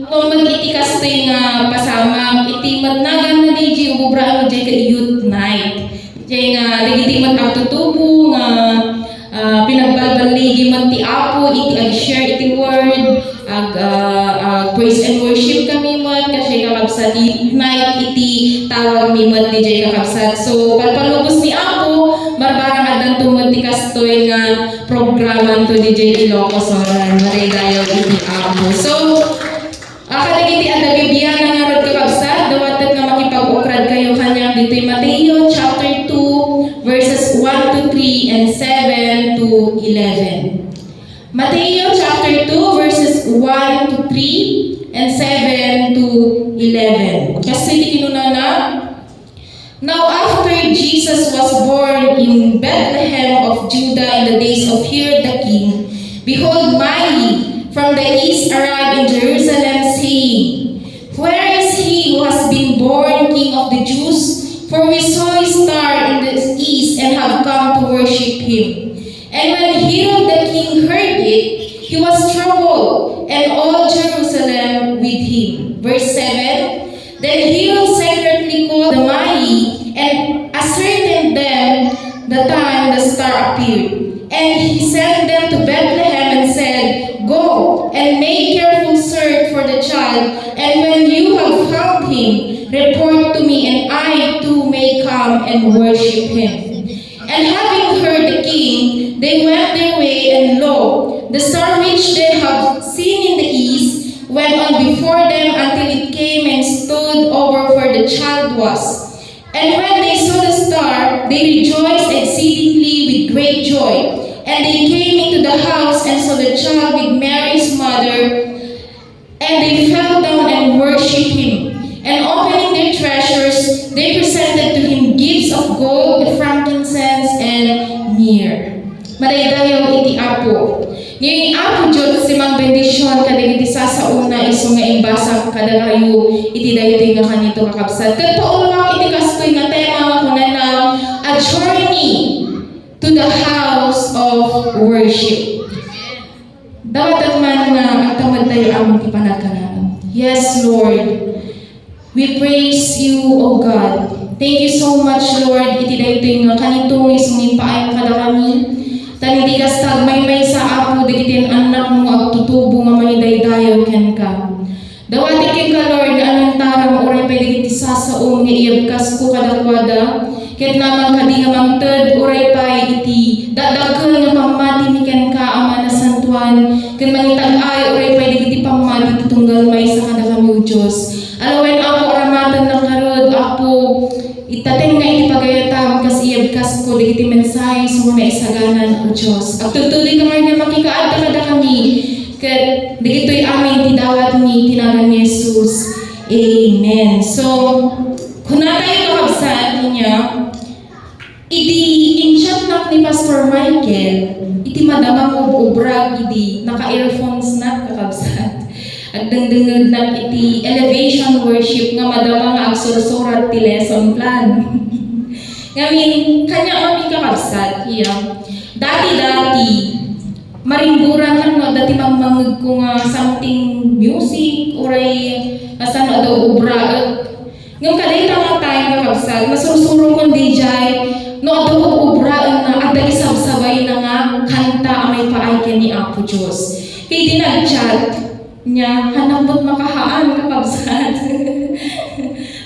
awan met iti kastoy nga pasamak, iti met naganna diay ubobra, ano, diay ka youth night. Diay nga dagiti met agtutubo nga, ah, pinagbalballigi met ti Apo iti ag-share iti word, ag, ah, ag praise and worship kami met, kasi, kakabsat, night iti tawag mi met diay, kakabsat. So, palpalubos ni Apo, barbarang addanto met ti kastoy nga programanto diay Ilocos Sur. Madaydayaw iti Apo. So, ah, kadagiti adda Bibliana ngarud, kakabsat, dawatek nga makipag-ukrad kayo kaniak ditoy Mateo chapter two, verses one to three and seven to eleven. Mateo chapter two, verses one to three and seven to eleven. Kastoy ti kinunana, Now after Jesus was born in Bethlehem of Judah in the days of Herod the king, behold, Magi from the east arrived in Jerusalem, saying, "Where is he who has been born King of the Jews? For we saw his star in the east and have come to worship him." And when Herod the king heard it, he was troubled, and all Jerusalem with him. Verse seven, Then Herod secretly called the Magi and ascertained them the time the star appeared. And he sent them to Bethlehem and said, "Go and make careful search for the child, and when you have found him, report to me, and I too may come and worship him." And having heard the king, they went their way, and lo, the star which they had seen in the east went on before them until it came and stood over where the child was. And when they saw the star, they rejoiced exceedingly with great joy. And they came into the house and saw the child with Mary his mother, and they fell down and worshipped him. And opening their treasures, they presented to him gifts of gold, frankincense, and myrrh. Madaydayaw iti Apo. Ni Apo Dios ti mangbendision kadagiti sasaona isu nga imbasam kadakayo iti daytoy nga kanito, kakabsat. Ket pauloak iti kastoy nga tema nga kunana, A Journey to the House of of worship. Dawatek man nga agtamedtayo amin ti panagkanana. Yes, Lord. We praise you, O God. Thank you so much, Lord, iti daytoy nga kanito nga isu nga impaaymo kadakami. Tan iti kasta, agmaymaysa, Apo, dagiti annakmo nga agtutubo nga mangidaydayaw kenka. Dawatek kenka, Lord, nga anantaram uray pay dagiti sasaom nga iyabkasko kadakuada, ket namang kadi nga mangted uray pay iti dakdakkel nga pammatimi kenka, Ama Nasantoan, ken mangitag-ay uray pay dagiti pammati ti tunggal maysa kadakami, O Dios. Alawen, Apo, aramatennak ngarud, Apo, itateng nga iti pagayatam kas iyabkasko dagiti mensahe isu nga naisaganan, O Dios. Agtultuloy ka nga makikaadda kadakami, ket dagitoy amin ti dawatmi iti nagan ni Jesus. Amen. So, kunatayo, kakabsat, nia, idi in-chatnak ni Pastor Michael, iti madama nga ub-ubrag idi naka-earphonesnak, kakabsat. Agdengdengngegnak iti elevation worship nga madama nga agsursurat ti lesson plan. Ngamin, kaniak amin, kakabsat, iya. Dati-dati, maringgurannak no adda ti mangmangngegko nga something music, uray kasano adda ubraek. Ngem kadayta nga time, kakabsat, nasursurongkon daydiay, no adda ubraenna, adda isabsabayna nga kanta a maipaay ken ni Apo Dios. Ket idi nag-chat, nia, hannak met makahaan, kakabsat.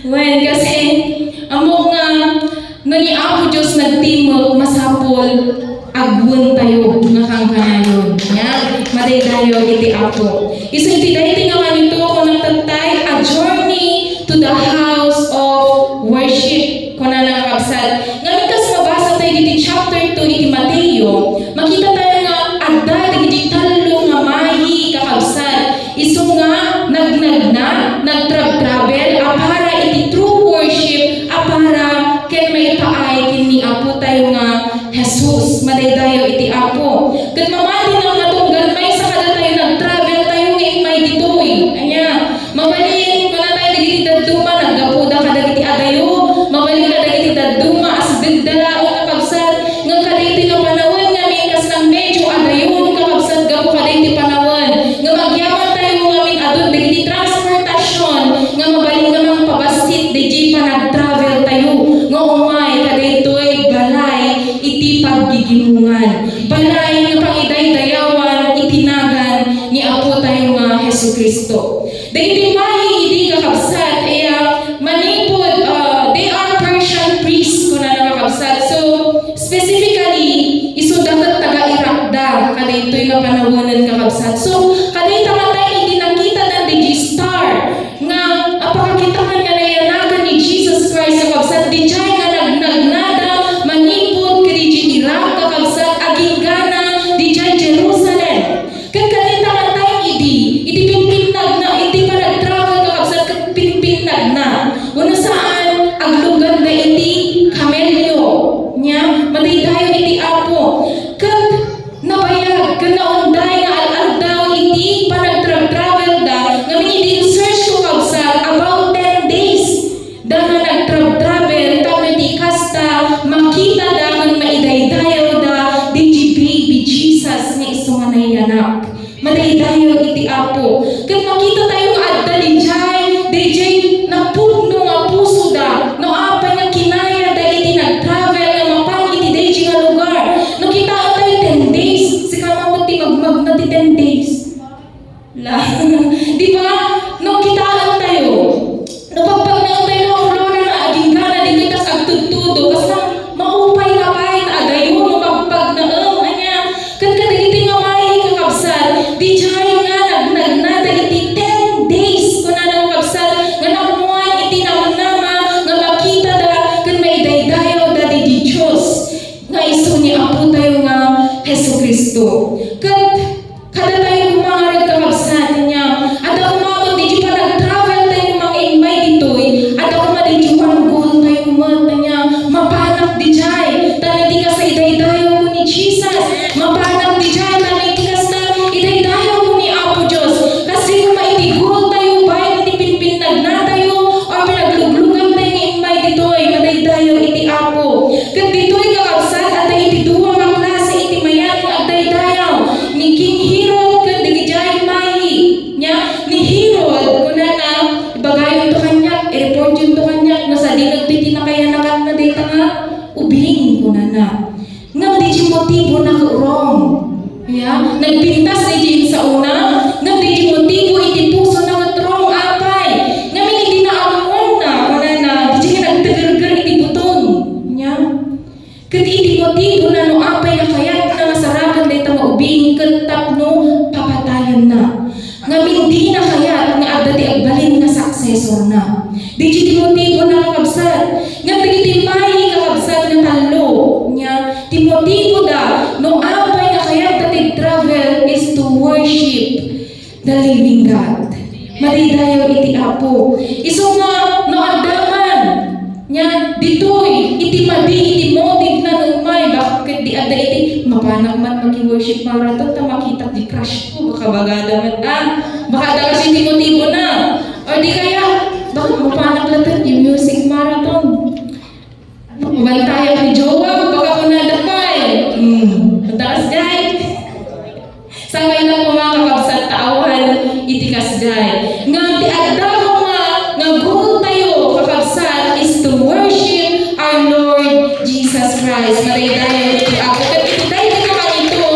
Wen, kasi, ammok nga, no ni Apo Dios nagtimek, masapul, agwentayo nga kankanayon. Nia, madaydayaw iti Apo. Isu iti daytoy nga kanito, kunana tattay, a journey to the house of worship. Kunana, kakabsat. Ngamin kas mabasa tayo iti chapter two iti Mateo, makita tayo nga adda dagiti tallo nga mahi, kakabsat. Isu nga nagnagna, nagtrabtravel a para iti true worship, a para ken maipaay ken ni Apo tayo nga Jesus. Madaydayaw iti Apo. Ket mamati nga tunggal maysa kadatayo, nagtravel tayo nga immay ditoy. Ania, mabalin, kunatayo dagiti dadduma, naggapuda kadagiti adayo. Mabalin kadagiti dadduma, asidegda laeng, kakabsat. Ngem kadaytoy nga panawen ngamin, kas nang medyo adayon, kakabsat, gapu kadaytoy panawen. Ngem agyaman tayo ngamin adun dagiti transportasion nga mabalin nga mangpabassit daydiay panagtravel tayo nga umay kadaytoy balay iti paggigimongan. Balay nga pangidaydayawan iti nagan ni Apo tayo nga Jesu-Cristo. Dagiti mahi idi, kakabsat, iya, manipud, ah, they are Persian priests, kunana, kakabsat. So, specifically, isuda ket taga-Iraq da, kadaytoy nga panawenen, kakabsat. So, kadayta nga time idi nakita dan daydiay star, nga apakakitaan nga nayanagan ni Jesus Christ, kakabsat, daydiay nga nagnagnada manipud kadaydiay Iraq, kakabsat, agingga na daydiay Jerusalem. Ket kadayta nga time idi, iti pimpinnagna, iti panagtravel, kakabsat, ket pimpinnagna. Wenno saan, agluganda iti kamelio. Nia, madaydayaw iti Apo. Ket nabayag, ken naunday nga al-aldaw iti panagtravel-travelda, ngamin idi in-search ko, kabsat, about ten days. Da nga nagtrabtravel tapno iti kasta, makitada ken maidaydayawda daydiay baby Jesus nga isu nga nayanak. Madaydayaw iti Apo. Ket makita tayo nga adda daydiay, daydiay napudno nga pusoda, no apay nga kinayada iti nagtravel nga mapan iti daydiay nga lugar. No kitaen tayo, ten days, sika met ti magmagna ti ten days. La. Di ba? No kitaen tayo, no pagpagnaen tayo, no, Flora, nga agingga na ditoy kas agtudtudo, kas nang maupay ka pay, ta adayo no pagpagnaem, ania? Ket kadagiti nga mahi, kakabsat, daydiay nga nagnagnada iti ten days, kunana, kakabsat, nga naammoan iti namnama nga makitada ken maidaydayawda daydiay Dios nga isu ni Apo tayo nga Jesu-Cristo. Ket kadatayo koma ngarud, kakabsat, ania, adda koma met daydiay panagtravel tayo nga mangimmay ditoy, adda koma daydiay one goal tayo met, ania, mapanak daydiay, ta iti kasta, idaydayawko ni Jesus, mapanak daydiay, ta iti kasta, idaydayawko ni Apo Dios. Kas di koma iti goal tayo, bain iti pimpinnagna tayo, o pinagluglugam tayo nga immay ditoy, madaydayaw iti Apo. Ket ditoy, kakabsat, adda iti dua nga klase iti mayat Nagpintas daydi insaona, ngem daydi motibo iti pusona ket ruam apay. Ngamin idi naammoanna, kunana, daydi nga nagtegerger iti buton. Nia? Ket iti motibona no apay nga kayatna nga saragan dayta maubing ket tapno papatayenna. Ngamin dina kayat nga adda ti agbalin nga successorna. Daydi ti motibona, kakabsat. Ngem dagiti mai, kakabsat, nga tallo, nia, ti motiboda no apay nga kayatda ti travel is to worship the living God. Madaydayaw iti Apo. Isu nga no adda man, nia, ditoy iti madi iti motive na no umay, bakit di adda iti mapanak man maki-worship marathon ta makitak di crush ko, baka bagada met, ah, baka adda kasi iti motibo na. Or di kaya, baka mapanak latta ti music marathon. Mabantayan ni Jowa, baka kunada pay. Hmm, mataas, jay. Sangay na po, mga kakabsat, ta awan iti kasjay. Ngem ti adda nga, nga goal tayo, kakabsat, is to worship our Lord Jesus Christ. Madaydayaw iti Apo. Ket iti daydi nga kanito,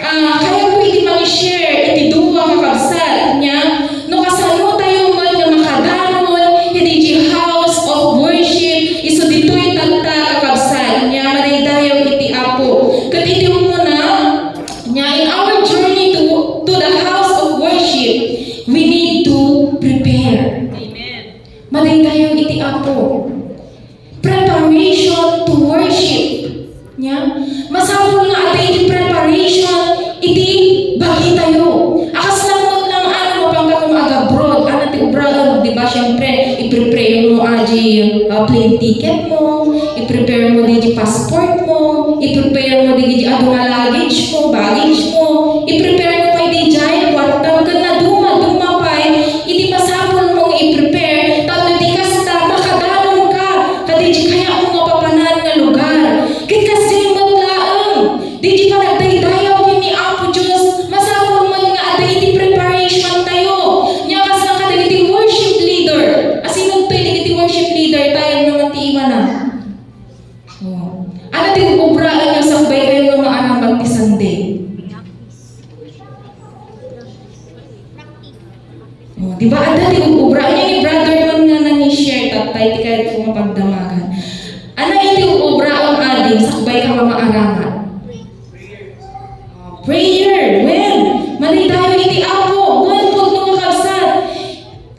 ah, kayatko iti mangi-share iti dua, kakabsat, nia, no kasano tayo met nga makadanon iti house of worship, isu ditoy tatta, kakabsat, nia, madaydayaw iti Apo. Ket iti umuna, nia, in our journey to, to the house of worship, we need to prepare. Amen. Madaydayaw iti Apo. Preparation to worship. Nia? Masapul nga adda iti preparation iti bagitayo. Akas lang met lang, ano, mapangka kung ag-abroad, ano ti ubraem, di ba? Siyempre, i-prepare mo, ah, di, ah, plane ticket mo, i-prepare mo di, di passport mo, i-prepare mo di, di adu nga luggage mo, baggage mo, i-prepare mo pay di jay, kwarta, ken naduma-duma pay, iti masapul mo nga i-prepare, tapno di kasta, makadanon ka, kadi di kayat mo nga papanan nga lugar. Ket kasdiay met laeng, di di panagdaydayaw ken ni Apo Dios, masapul met nga adda iti preparation tayo. Nia, kas nga kadagiti worship leader. Asino toy dagiti worship leader? Tayo naman ti iwana. Oh. Ano ti ubraen nga sakbay kayo nga maaramat ti Sunday? Oh, di ba? Adda ti ug-ubra. Ania ni brother man nga nang-share, tattay, ti kayat ko nga pagdamagan. Ano iti ug-ubra ang ading sakbay ka nga maaramat? Prayer. When? Manitayo iti Apo. When pudno nga kabsat?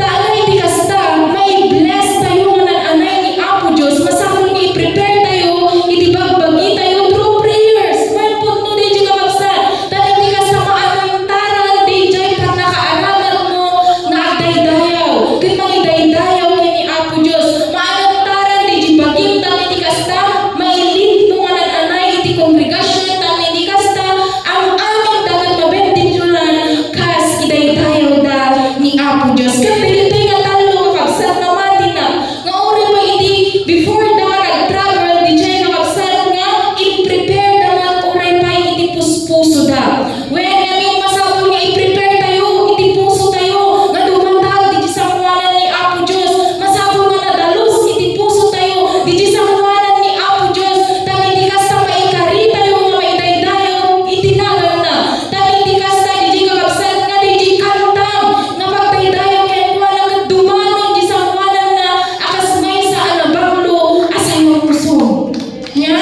Ta ano iti kasta, mai-bless tayo nga nan-anay ni Apo Dios. Masapul nga i-prepare tayo iti bagbagi tayo through prayers. When pudno daydi kakabsat? Ta iti kasta, maanantaran daydiay pannakaaramat mo nga agdaydayaw ken mangidaydayaw ken ni Apo Dios. Maanantaran daydi bagim, ta iti kasta, mailid mo nga nan-anay iti kongregasyon, ta iti kasta, am-amin da ket mabendisionan kas idaydayawda ni Apo Dios. Ket dagitoy nga tallo, kakabsat, nga matina, nga uray pay iti before da nga nag-travel, diay kakabsat nga i-prepare da man uray pay iti puspusoda. Wen, ngamin, masapul nga i-prepare tayo iti puso tayo nga dumatag iti sangoanan ni Apo Dios. Masapul nga nadalus iti puso tayo iti sangoanan ni Apo Dios. Ta iti kasta, maikari tayo nga maidaydayaw iti naganna. Ta iti kasta, iti kakabsat nga iti kantam nga pagdaydayaw kenkuana ket dumanon iti sangoananna a kas maysa a nabanglo a sayamusom. Nia?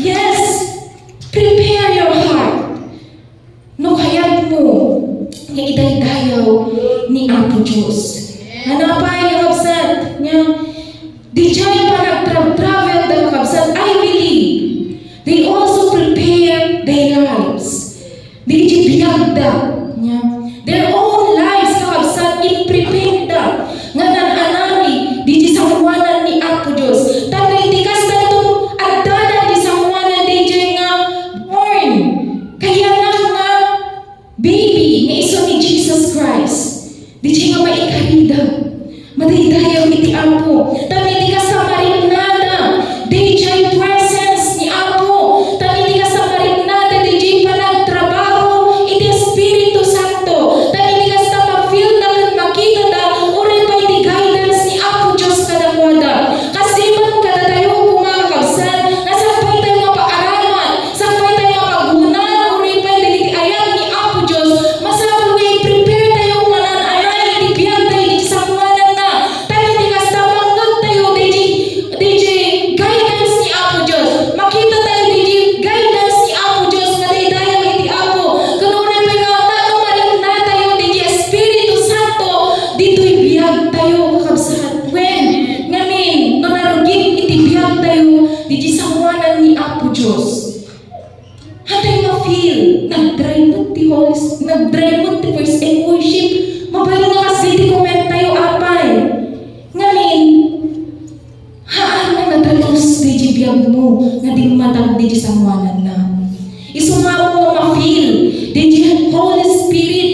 Yes. Prepare your heart. No kayat mo nga idaydayaw ni Apo Dios. Ano pay, kakabsat? Nia? Diay panagtra-travel da, kakabsat, I believe they also prepare their lives. Dagiti biagda, nia? Their own lives, kakabsat, in-prepare da nga nan-anay daydi sangoanan ni Apo Dios. Tapno iti kasta, adda daydi sangoanan daydiay nga born, kaiyanak nga baby nga isu ni Jesus Christ. Diay nga maikarida. Madaydayaw iti Apo. Tapno iti kasta, mariknada daydiay presence ni Apo. Tapno iti kasta, mariknada daydiay panagtrabaho iti Espiritu Santo. Feel, nag-dry met ti Holy Spirit, nag-dry met ti praise and worship. Mabalin nga kasdi ti comment tayo, apay. Ngamin, haan nga nadalus diay biagmo nga dimmatag diay sangoananna. Isu nga mo nga ma-feel diay Holy Spirit.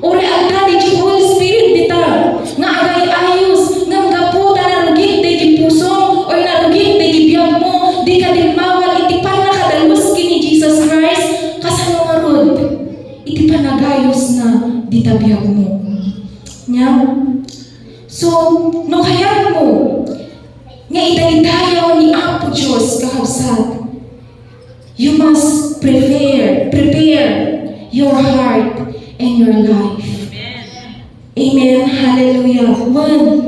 Uray adda diay Holy Spirit dita nga agay-ayos, ngem gapu ta narugit diay pusom, o narugit diay biagmo, dika dimmawat iti pannakadalus ken ni Jesus Christ, kasano ngarud iti panagayusna dita biagmo? Nya? So, no kayatmo nga idaydayaw ni Apo Dios, kakabsat, you must prepare, prepare your heart and your life. Amen. Hallelujah. One,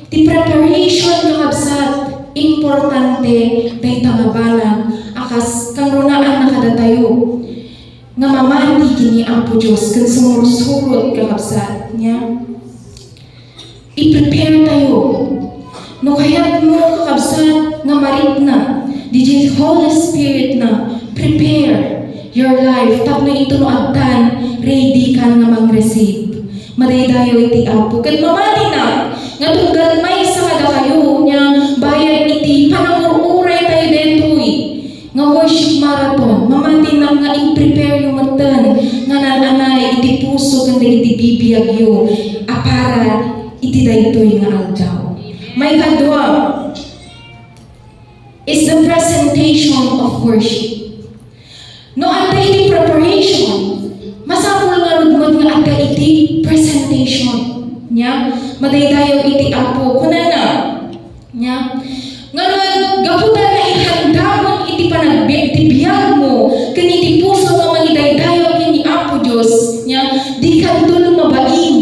ti preparation, kakabsat, importante dayta nga banag a kas kangrunaan na kadatayo nga mamati ken ni Apo Dios ken sumursurot, kakabsat, nya. I-prepare tayo. No kayatmo, kakabsat, nga marikna diay Holy Spirit na, prepare your life tapno ito no addan, ready ka nga mang-receive. Madaydayaw iti Apo. Ket mamatinak nga tunggal maysa kadakayo nya bayat iti panangur-uray tayo daytoy nga worship marathon, mamatinak nga i-prepare yo metten nga nan-anay iti puso ken dagiti bibiagyo a para iti daytoy nga aldaw. Maikadua is the presentation of worship. No adda iti preparation, masapul ngarud met nga adda iti presentation. Nya, madaydayaw iti Apo. Kunana, nya, ngarud, gapu ta naihandamon iti panagbi-, ti biagmo ken iti puso nga mangidaydayaw ken ni Apo Dios, nya, dikanto mabain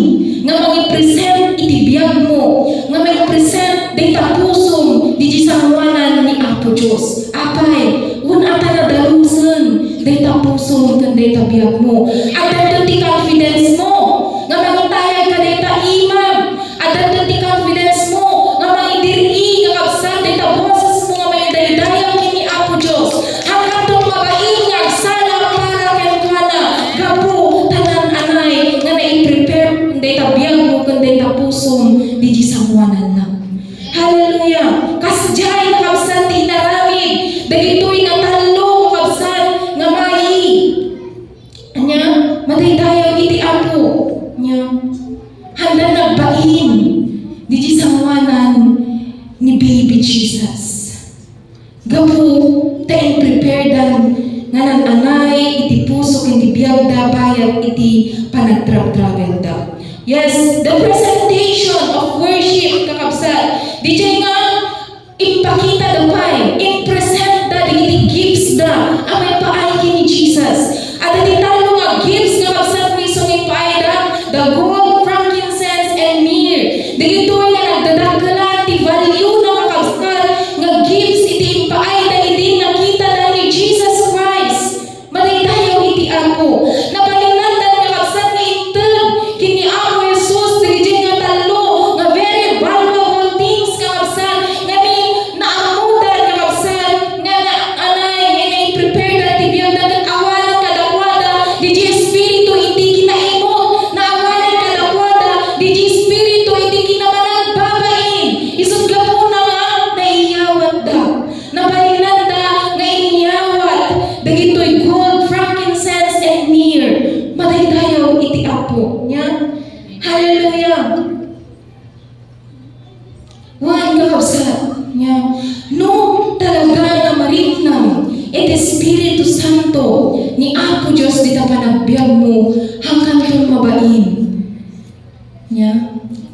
nga mangipresent iti biagmo, nga mangipresent dayta pusom diay sangoanan ni Apo Dios. Apay, wen ata nadalusen dayta pusom ken dayta biagmo. Addanto ti confidence mo nga mangitayag ka dayta imam. Addanto ti confidence mo nga mangidir-i, kakabsat, dayta boses mo nga mangidaydayaw ken ni Apo Dios. Haanto mabain nga agsala para kenkuana gapu ta nan-anay nga nai-prepare dayta biagmo ken dayta pusom diay sangoananna. Hallelujah! Kasdiay, kakabsat, ti inaramid dagitoy nga tallo, kakabsat, nga mai. Ania, madaydayaw iti Apo. Ania, handa nagbain diay sangoanan ni baby Jesus. Gapu ta in-prepare dan nga nan-anay iti puso ken iti biagda bayat iti panagtratravelda. Yes, the presentation of worship, kakabsat. Diay nga impakita da pay, in-present da dagiti gifts da a maipaay ken ni Jesus. Adda ti tallo nga gifts nga kabsat, isu nga impaayda, the gold, frankincense, and myrrh. Dagitoy nga nagdadakkelan ti value na, kakabsat, nga gifts iti impaayda idi nakita da ni Jesus Christ. Madaydayaw iti Apo. Nabalinanda, kakabsat, nga inted ken ni Apo Jesus dagiti nga tallo nga very valuable things, kakabsat, nga ni-, naammoda, kakabsat, nga na-, anay, nga nai-prepare da ti biagda ket awanen kadakuada diay Espiritu iti kinaimut, naawanen kadakuada diay Espiritu iti kinamanagbabain. Isut' gapuna nga naiyawatda. Nabalinanda nga inyawat dagitoy gold, frankincense, and myrrh. Madaydayaw iti Apo. Nia? Hallelujah! Wen, kakabsat, nia? No talaga nga marikna iti Espiritu Santo ni Apo Dios dita panagbiagmo, haankanton mabain. Nia?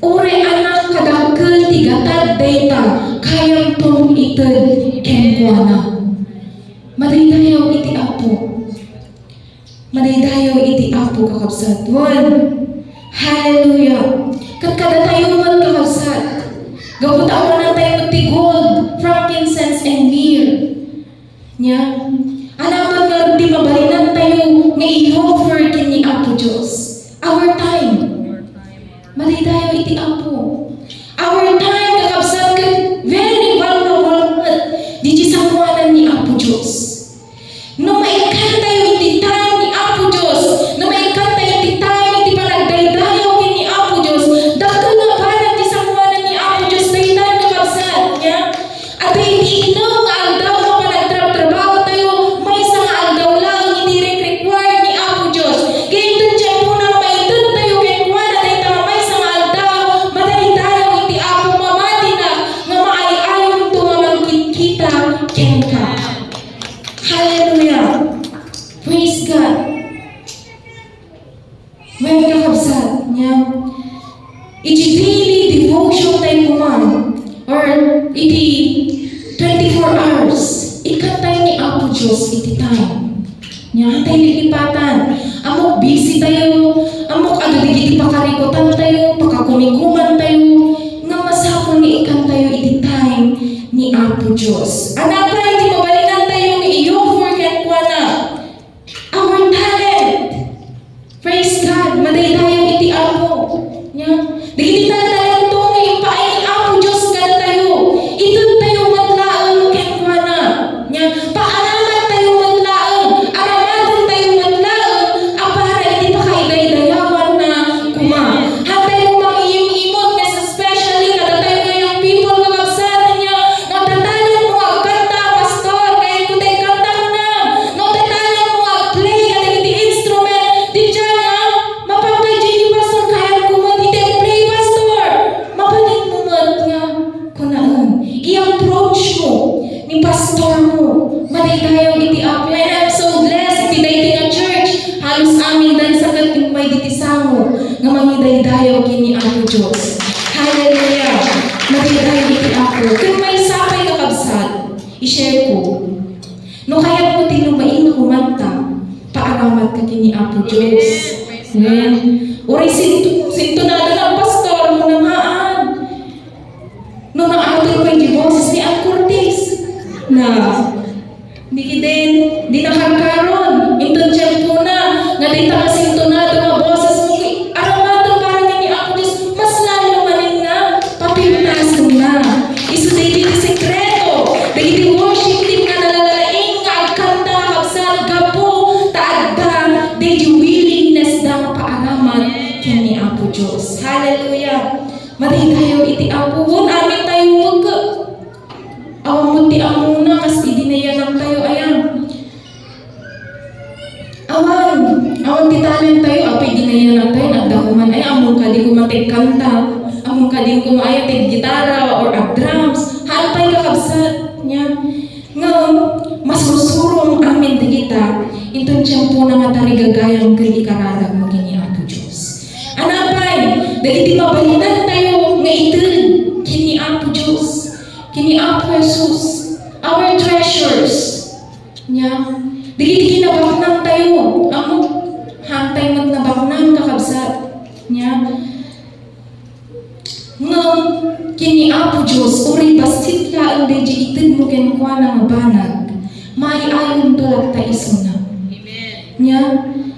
Uray a kadakkel ti gatad dayta, kayamton ited kenkuana. Madaydayaw iti Apo. Madaydayaw iti Apo, kakabsat. Wen. Hallelujah. Ket kadatayo met, kakabsat. Gapu ta awanen tayo met ti gold, frankincense, and myrrh. Nia? Ania met ngarud ti mabalinantayo nga i-offer ken ni Apo Dios? Our time. Madaydayaw iti Apo. Our time, kakabsat, ket very valuable met diay sangoanan ni Apo Dios. No maikkantayo iti time, Wen, kakabsat, nia, iti daily devotion tayo kuman, or iti twenty-four hours, ikkan tayo ni Apo Dios iti time. Nia, tayo lilipatan. Ammok busy tayo, ammok adu dagiti pakarikutan tayo, pakakumikuman tayo, nga masapul nga ikkan tayo iti time ni Apo Dios. Ania pay ti mabalinan tayo nga iyuffer kenkuana? Our talent. Praise God, madaydayaw iti Apo. Nia, dagiti talento nga impaay ni Apo Dios kadatayo, ited tayo met laeng kenkuana. Nia, paaramat tayo met laeng, aramaten tayo met laeng, a para iti pakaidaydayawanna koma. Hantay koma nga iyim-imot nga especially kadatayo nga young people, kakabsat, nia, no adda talentmo nga agkanta, pastor, kayatko ti agkanta, kunam. No adda talentmo nga agplay kadagiti instrument, diay nga mapan pay diay ni pastor, kayatko met iti agplay, pastor. Mabalinmo met nga kunaen, i-approach mo ni pastormo. Madaydayaw iti Apo. And I'm so blessed iti daytoy nga church. Halos amin dansa ket immay ditoy sango nga mangidaydayaw ken ni Apo Dios. Hallelujah! Madaydayaw iti Apo. Ket maysa pay, kakabsat, i-share ko. No kayatmo ti lumaing nga kumanta, paaramatka ken ni Apo Dios. Amen. Uray sinto-, sintonada nga pastor mo namaan. No naatur pay diay boses ni Ann Curtis. Na, di ketdin, di nakarkaron. Inton tiempona, nga dayta nga sintonada nga bosesmo, aramaten para ken ni Apo Dios, mas lalo manen nga papintasenna. Isu daytoy ti sekreto dagiti worship team nga nalalaing nga agkanta, kakabsat, gapu ta adda daydi willingness da nga paaramat ken ni Apo Dios. Hallelujah! Madaydayaw iti Apo. Wen, amin tayo met. Awan met ti ammona kas idi nayanak tayo, aya. Awan, awan ti talent tayo, apay idi nayanak tayo, adda koma, ay, ammon kadi koma ti agkanta, ammon kadi koma, ay, ti aggitara or agdrums. Haan pay, kakabsat, nia. Ngem, masursurom amin dagita, inton tiempona nga tarigagayan ken ikararagmo ken ni Apo Dios. Ania pay, dagiti mabalinan tayo nga ited ken ni Apo Dios, ken ni Apo Jesus, our treasures. Nia, dagiti kinabaknang tayo, ammok, haan tayo met nabaknang, kakabsat. Nia, ngem ken ni Apo Dios, uray bassit laeng daydi itedmo kenkuana nga banag, maay-ayonto latta isuna. Amen. Nia,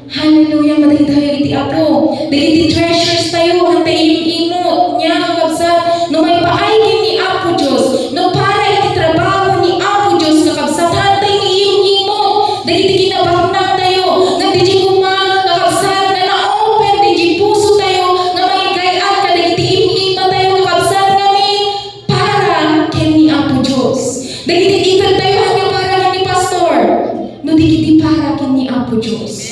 hallelujah, madaydayaw iti Apo. Dagiti treasures tayo, haan tayo im-imot. Nia, kakabsat, no maipaay ken ni Apo Dios, no para iti trabaho ni Apo Dios, kakabsat, haan tayo im-imot. Dagiti kinabaknang tayo, nga daydi koma, kakabsat, nga na-open daydi puso tayo, nga mangigay-at kadagiti im-ima tayo, kakabsat, ngamin para ken ni Apo Dios. Dagiti ited tayo, ania para ken ni pastor? No di ketdi para ken ni Apo Dios.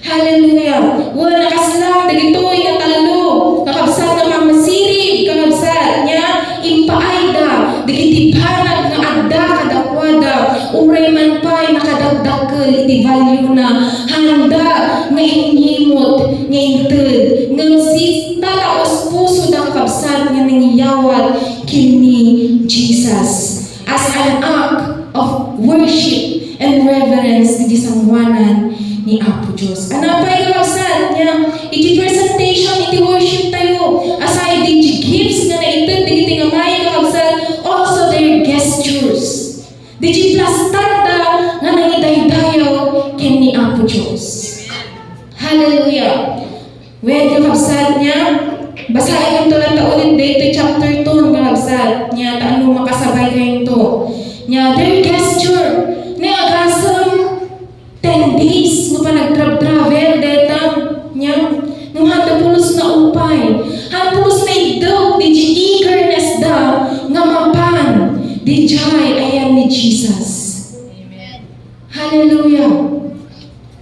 Hallelujah! Wen, nakasla dagitoy nga tallo, kakabsat, nga mammasirib, kakabsat, nia, impaayda dagiti banag nga adda kadakuada, uray man pay nakadakdakkel iti valuena, haanda nga inyimot nga inted, ngem sitataos pusoda, kakabsat, nga nangyawat ken ni Jesus as an act of worship and reverence iti sangoanan ni Apo Dios. Ania pay, kakabsat, nia, iti presentation iti worship tayo, aside daydi gifts nga naited dagiti nga maay, kakabsat, also their gestures. Daydi plastarda nga nangidaydayaw ken ni Apo Dios. Hallelujah! Wen, kakabsat, nia, basaenton latta unay daytoy chapter two, kakabsat, nia, ta no makasabay kayonto. Nia, their gesture, nia, agasem ten days nga panagtratravel dayta, nia, ngem haan da pulos naupay, haan pulos naiddep daydi eagerness da nga mapan daydiay ayan ni Jesus. Amen. Hallelujah!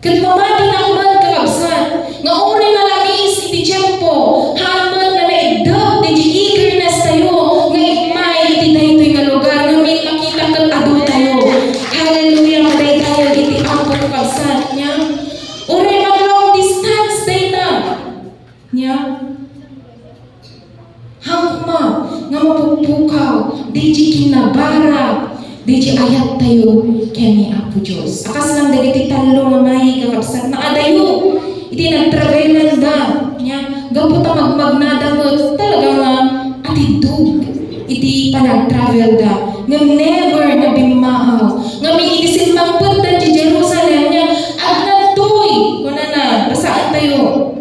Ket mamatinak met, kakabsat, nga uray nalamiis iti tiempo, haan met nga naiddep daydi eagerness tayo nga immay iti daytoy nga lugar, ngamin makita ket adu tayo. Hallelujah! Madaydayaw iti Apo, kakabsat, nia. Nia, haan koma nga mapukpukaw daydi kinabara, daydi ayattayo ken ni Apo Dios. A kas lang dagiti tallo nga mahi, kakabsat, naadayo iti nagtravelanda. Nia, gapu ta magmagnada met, talaga nga atiddog iti panagtravelda. Ngem never nga bimmaaw. Ngamin, idi simmangpetda iti Jerusalem, nia, agnadtoy, kunana, basaentayo.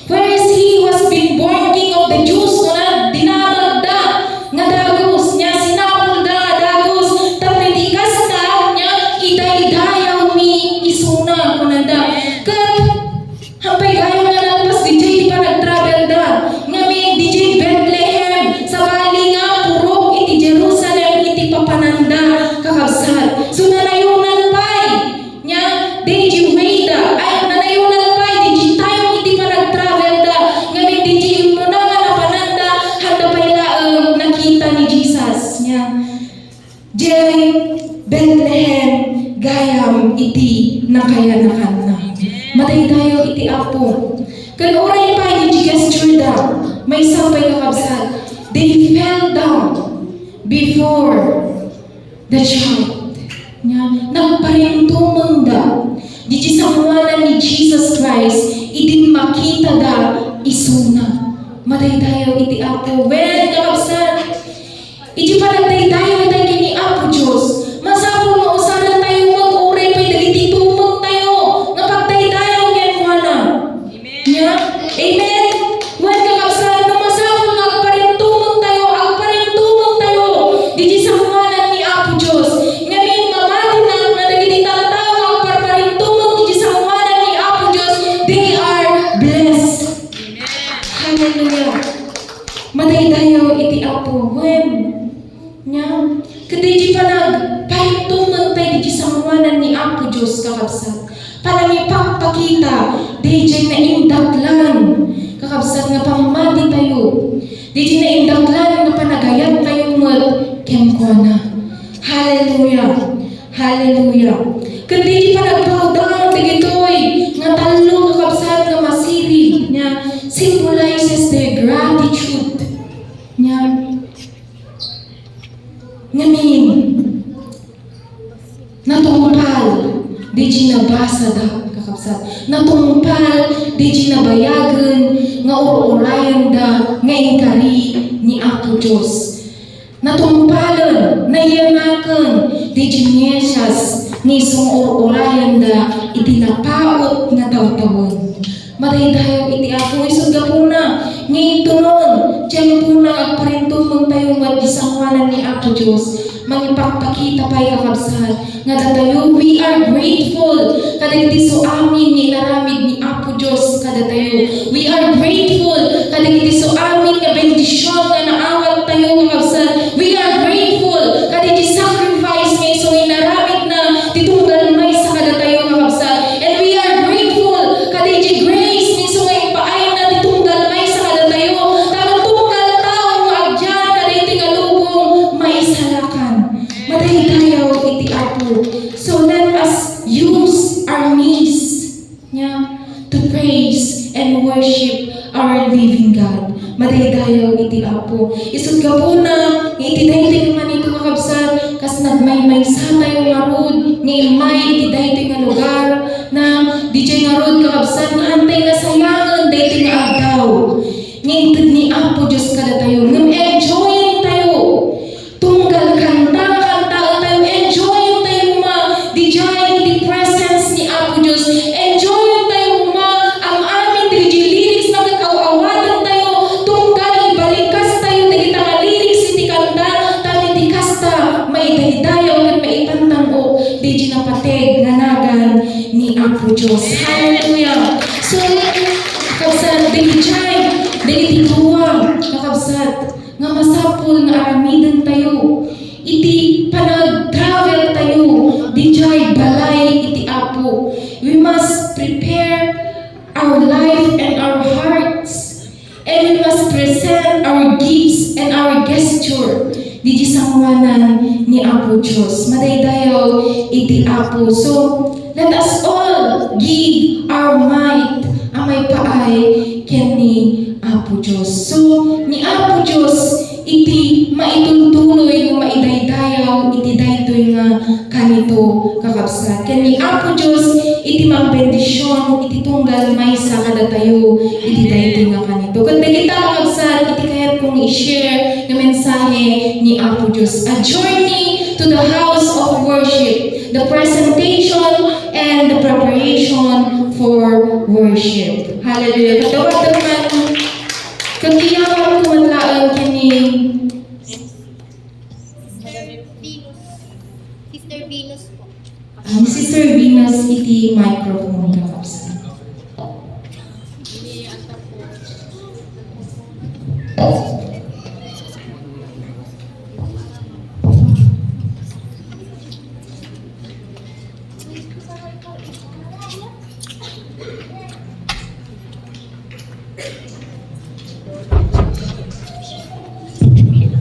Where is he who has been born King of the Jews? Kuna, dinamagda nga dagus, nia, sinapulda nga dagus, tapno iti kasta, nia, idaydayawmi isuna, kunada. Ket, haan pay gayam nga nalpas didiay ti panagtravelda, ngamin didiay Betlehem, sabali nga purok iti Jerusalem iti papananda, kakabsat. So, nanayonan pay. Nia, daydi wayda, ay, nanayonan pay daydi time iti panagtravelda, ngamin daydi immuna nga napananda, haanda pay laeng nakita ni Jesus. Nia, diay Betlehem gayam iti nakayanakanna. Madaydayaw iti Apo. Ken uray pay daydi gestureda, maysa pay, kakabsat, they fell down before the child. Nia, nagparintumengda daydi sangoanan ni Jesus Christ idi makitada isuna. Madaydayaw iti Apo. Wen, kakabsat, idi panagdaydayaw tayo ken ni Apo Dios, masapul nga usarantayo met uray pay dagiti tumengtayo nga pagdaydayaw kenkuana. Nia? Amen? Wen, kakabsat, no masapul nga agparintumengtayo, agparintumengtayo daydi sangoanan ni Apo Dios. Ngamin, mamatinak nga dagiti tattao nga agparparintumeng daydi sangoanan ni Apo Dios, they are blessed. Hallelujah. Madaydayaw iti Apo. Wen, Nia, ket daydi panagparintumeng tayo daydi sangoanan ni Apo Dios, kakabsat. Panangipakpakita daydi naindaklan, kakabsat, nga pammati tayo. Daydi naindaklan nga panagayat tayo met kenkuana. Hallelujah! Hallelujah! Ket daydi panagpawdang dagitoy nga tallo, kakabsat, nga masirib, nia, symbolizes their gratitude. Nia, Ngamin, natungpal daydi nabasada, kakabsat. Natungpal daydi nabayagen nga ur-urayenda nga inkari ni Apo Dios. Natungpalen, nayanaken daydi Mesias nga isu nga ur-urayenda iti napaut nga tawtawen. Madaydayaw iti Apo, isu gapuna nga intonon, tiempona nga agparintumeng tayo met iti sangoanan ni Apo Dios. Mangipakpakita pay, kakabsat, nga datayo, we are grateful kadagiti su amin nga inaramid ni Apo Dios kadatayo. We are grateful kadagiti su amin nga bendision nga naawat tayo, kakabsat. We are grateful kadagiti sacrifice nga isu nga inaramidna ti tunggal maysa kadatayo, kakabsat. And we are grateful kadagiti grace nga isu nga impaayna ti tunggal maysa kadatayo. Ta no tunggal tao nga agyan kadagiti nga lubong, maisalakan. Madaydayaw iti Apo. So let us use our knees, nia, to praise and worship our living God. Madaydayaw iti Apo. Isut' gapuna nga iti daytoy nga manito, kakabsat, kas nagmaymaysa tayo ngarud nga immay iti daytoy nga lugar, na didiay ngarud, kakabsat, nga haantay nga sayangen daytoy nga aldaw nga inted ni Apo Dios kadatayo. Ngem enjoyen tayo. Tunggal kanta, kantaentayo, enjoyentayo koma didiay iti presence ni Apo Dios. Enjoyentayo koma am-amin dagiti lyrics nga ket aw-awatentayo, tunggal ibalikkastayo dagita nga lyrics iti kanta, tapno iti kasta, maidaydayaw ket maipantang-ok dagiti napateg nga nagan ni Apo Dios. Hallelujah! So, kakabsat, dagiti, dagiti dua, kakabsat, nga masapul nga aramidentayo iti panagtraveltayo didiay balay iti Apo. We must prepare our life and our hearts, and we must present our gifts and our gesture didiay sangoanan ni Apo Dios. Madaydayaw iti Apo. So, let us all give our might, a maipaay ken ni Apo Dios. So, ni Apo Dios iti maitultuloy nga maidaydayaw iti daytoy nga kanito, kakabsat. Ken ni Apo Dios iti mangbendision iti tunggal maysa kadatayo iti daytoy nga kanito. Ket dagita, kakabsat, iti kayatko nga i-share nga mensahe ni Apo Dios. A journey to the house of worship, the presentation and the preparation for worship. Hallelujah. Kadawat man, kagiyawat ko man laeng kini Sister Venus. Sister Venus po. Ang Sister Venus iti microphone, kakabsat.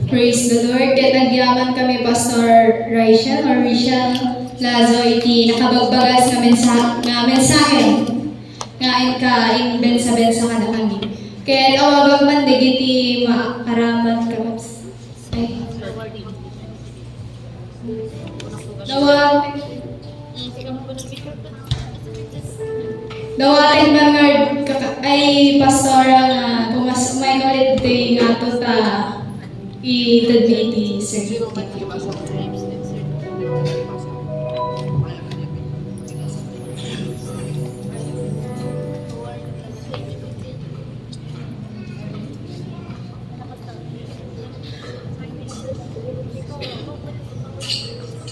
Praise the Lord. Ket nagyaman kami, Pastor Rachel or Rachel Lazo, iti nakabagbagas nga mensa-, nga mensahe nga inka inbensa-bensa kadakami. Ket awagak man dagiti maaraman, kapaps. Ay. Dawa-, dawatek man nga kaka-, ay, pastora nga pumas-, may kulit ti nga tuta itedmi iti certificate.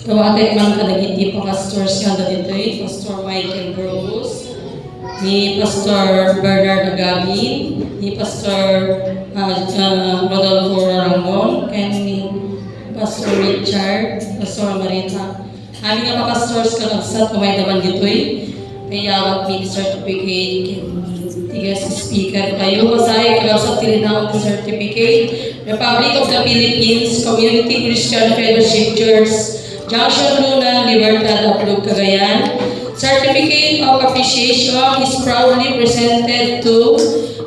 Dawatek man kadagiti pastors nga adda ditoy, Pastor Michael Burgos, ni Pastor Bernard Agabin, ni Pastor, ah, ah, Rodolfo Rarangon, ken ni Pastor Richard, Pastor Marita. Amin nga papastors, kakabsat, umayda man ditoy. Kayawat mi ti certificate ken ti guest speaker. Kayo, basaen, kakabsat, ti linaon ti certificate. Republic of the Philippines Community Christian Fellowship Church, Junction Luna, Libertad, Ablog, Cagayan. Certificate of appreciation is proudly presented to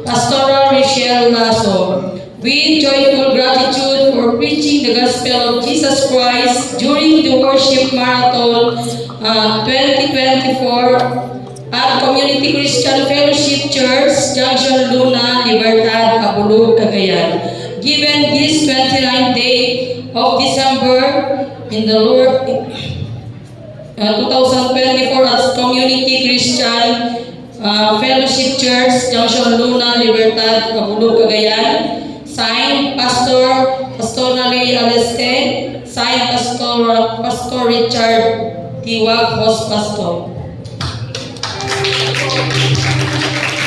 Pastora Rochelle Lasso. With joyful gratitude for preaching the gospel of Jesus Christ during the worship marathon, uh, twenty twenty-four at Community Christian Fellowship Church, Junction Luna, Libertad, Abuloc, Cagayan, given this twenty-ninth day of December in the Lord, uh, two thousand twenty-four at Community Christian, uh, Fellowship Church, Junction Luna, Libertad, Abuloc, Cagayan. Signed, Pastor, Pastor Naloy Aleste. Signed, Pastor, Pastor Richard Tiwag, host pastor. Praise the Lord.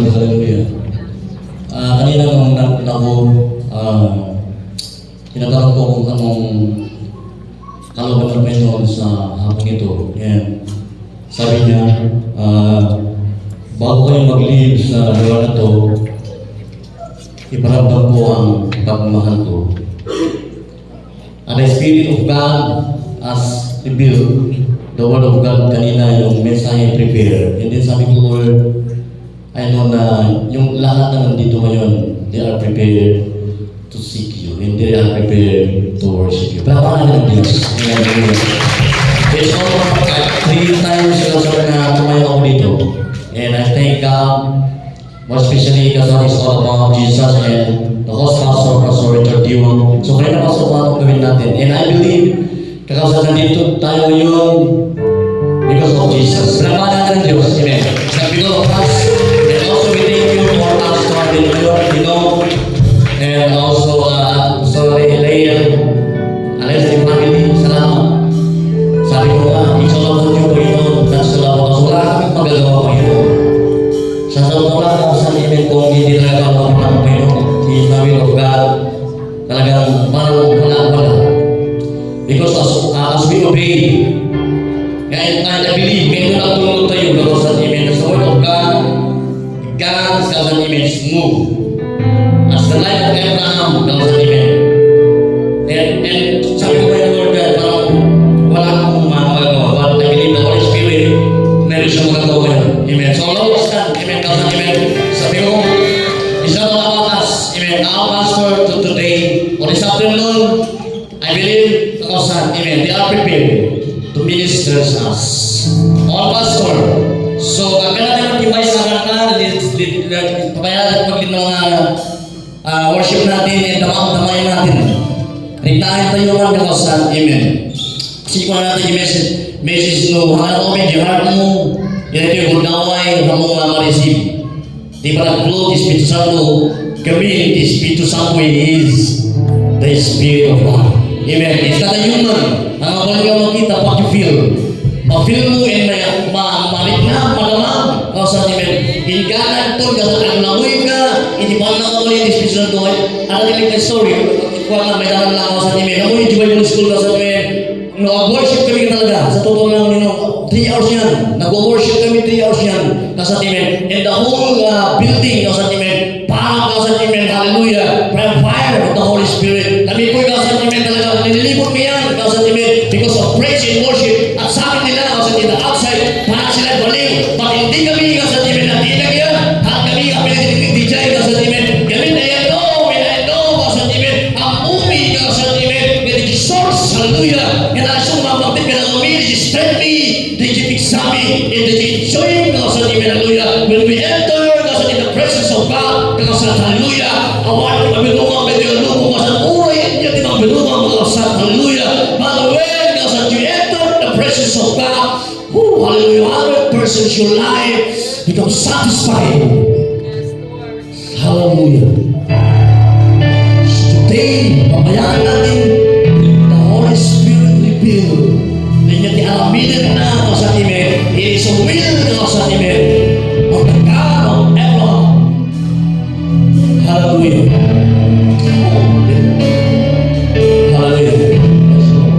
Hallelujah. Ako, ah, tinatanong ko kung anong kalooban ng Panginoon sa hapon ito. And sabi niya, ah, "Bago kayo mag-leave sa lugar na to, iparamdam ko ang pagmamahal ko." And the Spirit of God, as revealed, the Word of God, kanina yung mensahe prepare. And then sabi ko, "Lord, I know na yung lahat na nandito ngayon, they are prepared to seek you, and they are prepared to worship you." Palakpakan natin ang Diyos. Amen. It's all about, uh, three times na sabi na tumayo ako dito. And I thank God, more especially because it's all about Jesus and the host pastor, Pastor Richard Dion. So, kaya na, Pastor, paano gawin natin? And I believe, kakausan, nandito tayo ngayon because of Jesus. Palakpakan natin ang Diyos. Amen. Sabi ko, Pas-, and also we thank you for Pastor Benito Aquino and also, uh, Pastor Leia, Alexis family. Salamat. Sabi ko nga, "It's all about you, Panginoon. That's all about us." Wala kaming magagawa, Panginoon. Sa totoo lang, kakausan, amen, kung hindi talaga kalooban ng Panginoon, is the will of God. Talagang parang wala, wala. Because as, uh, as we obey, kaya tayo nabilib, kaya ito nagtulog tayo, kakausan, amen. That's the word of God. God, kakausan, amen, is move. As the life of Abraham, kakausan, amen. And, and sabi ko kaya, Lord God, parang wala akong ma-, magagawa. But I believe the Holy Spirit, meron siyang magagawa ngayon. Amen. So, Lord, stand. Amen. Kakausan, amen. Sabi ko, it's not all about us. Amen. Our pastor to today, or this afternoon, I believe, kakausan, amen, they are prepared to minister to us. All pastor. So, agka natin mag-invite sa kanta, li-, li-, li-, pabayaan natin maglinaw nga, ah, worship natin, and damam-, damayan natin. Riknaan tayo man, kakausan, amen. Kasi kung natin yung message, message no, hanggang ako, may heart mo, yan ito yung gundaway, na mo nga ma-receive. Ti panagtulod ti Espiritu Santo, gamin ti Espiritu Santo is the Spirit of God. Amen. It's not a human. Ang abal nga makita, what you feel. Ma-feel mo and ma-, ma-, marikna, madama. Kakausan, amen. Ingganan to, kakausan, aglangoy ka, iti pannakabalin ti Espiritu Santo. Ay, ano din yung story? Kuha na, may tanong lang, kakausan, amen. Ano yung Bible School, kakausan, amen? No, nag-worship kami talaga. Sa totoo lang, you know, three hours yan. Nag-worship kami three hours yan. Kakausan, amen. And the whole, uh, building, kakausan, amen. Parang, kakausan, amen. Hallelujah. By fire of the Holy Spirit. Kami po, kakausan, amen, talaga. Nililibot mi yan, kakausan, amen. Because of praise and worship. At sabi nila, kakausan, in the outside, parang sila baliw. Pag hindi kami, kakausan, amen, natinag yan. At kami, kami, hindi dyan, kakausan, amen. Kami na yan, no, we na yan, no, kakausan, amen. Ammom, kakausan, amen, nga diay source, hallelujah, nga naisu nga mapagtik kadagami, diay strength mi, diay pigsami, and diay joy, kakausan, amen, hallelujah. When we enter, kakausan, in the presence of God, kakausan, hallelujah, awan ti mabirungan, may ti lubong, kakausan, uray, ania ti mabirungan, kakausan, hallelujah. But when, kakausan, you enter the presence of God, who, hallelujah, hundred percent your life becomes satisfied. Hallelujah. Today, pabayaan natin, the Holy Spirit reveal. Kanya ti aramiden na, kakausan, amen. It is a will, kakausan, amen, of the God of Abraham. Hallelujah. Hallelujah. Yes, Lord.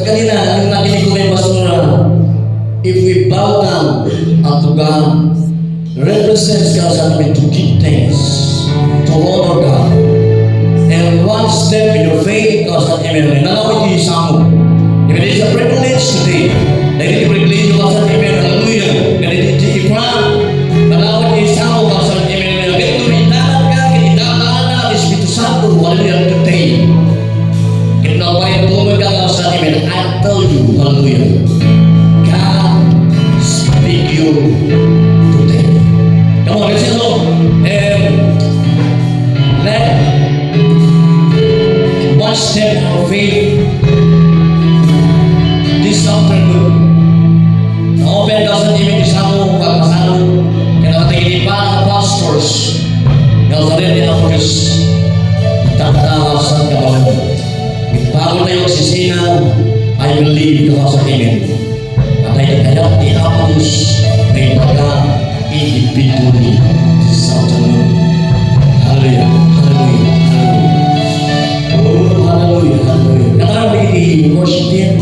Kanina, ang nakinig ko kay Pastora, if we bow down unto God, represents, kakabsat, to give thanks, to honor God. And one step in your faith, kakabsat, amen. Nanaw iti sango. If it is a privilege today, dagiti privilege, kakabsat, amen. Hallelujah. Dagiti iti Efraim, nanaw iti sango, kakabsat, amen. Victory, dapat ka, kinidadaan na, Espiritu Santo, hallelujah, today. Ket no, parintumeng ka nga sa amen, I tell you, hallelujah, God speak you today. Come on, let's go. And let one step of faith this afternoon. Open ka sa amen, isamo, pagpasano, kaya nakataginipan ang pastors. Nga sa rin, Apo Diyos, itatalasan ka ba? Bago tayo magsisina, I believe, kakabsat, amen. At ay kayat ni Apo Diyos, may baga, iti victory this afternoon. Hallelujah, hallelujah, hallelujah. Oh, hallelujah, hallelujah. Katakan iti worship team.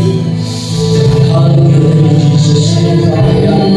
Hallelujah, thank you, Jesus. Hallelujah.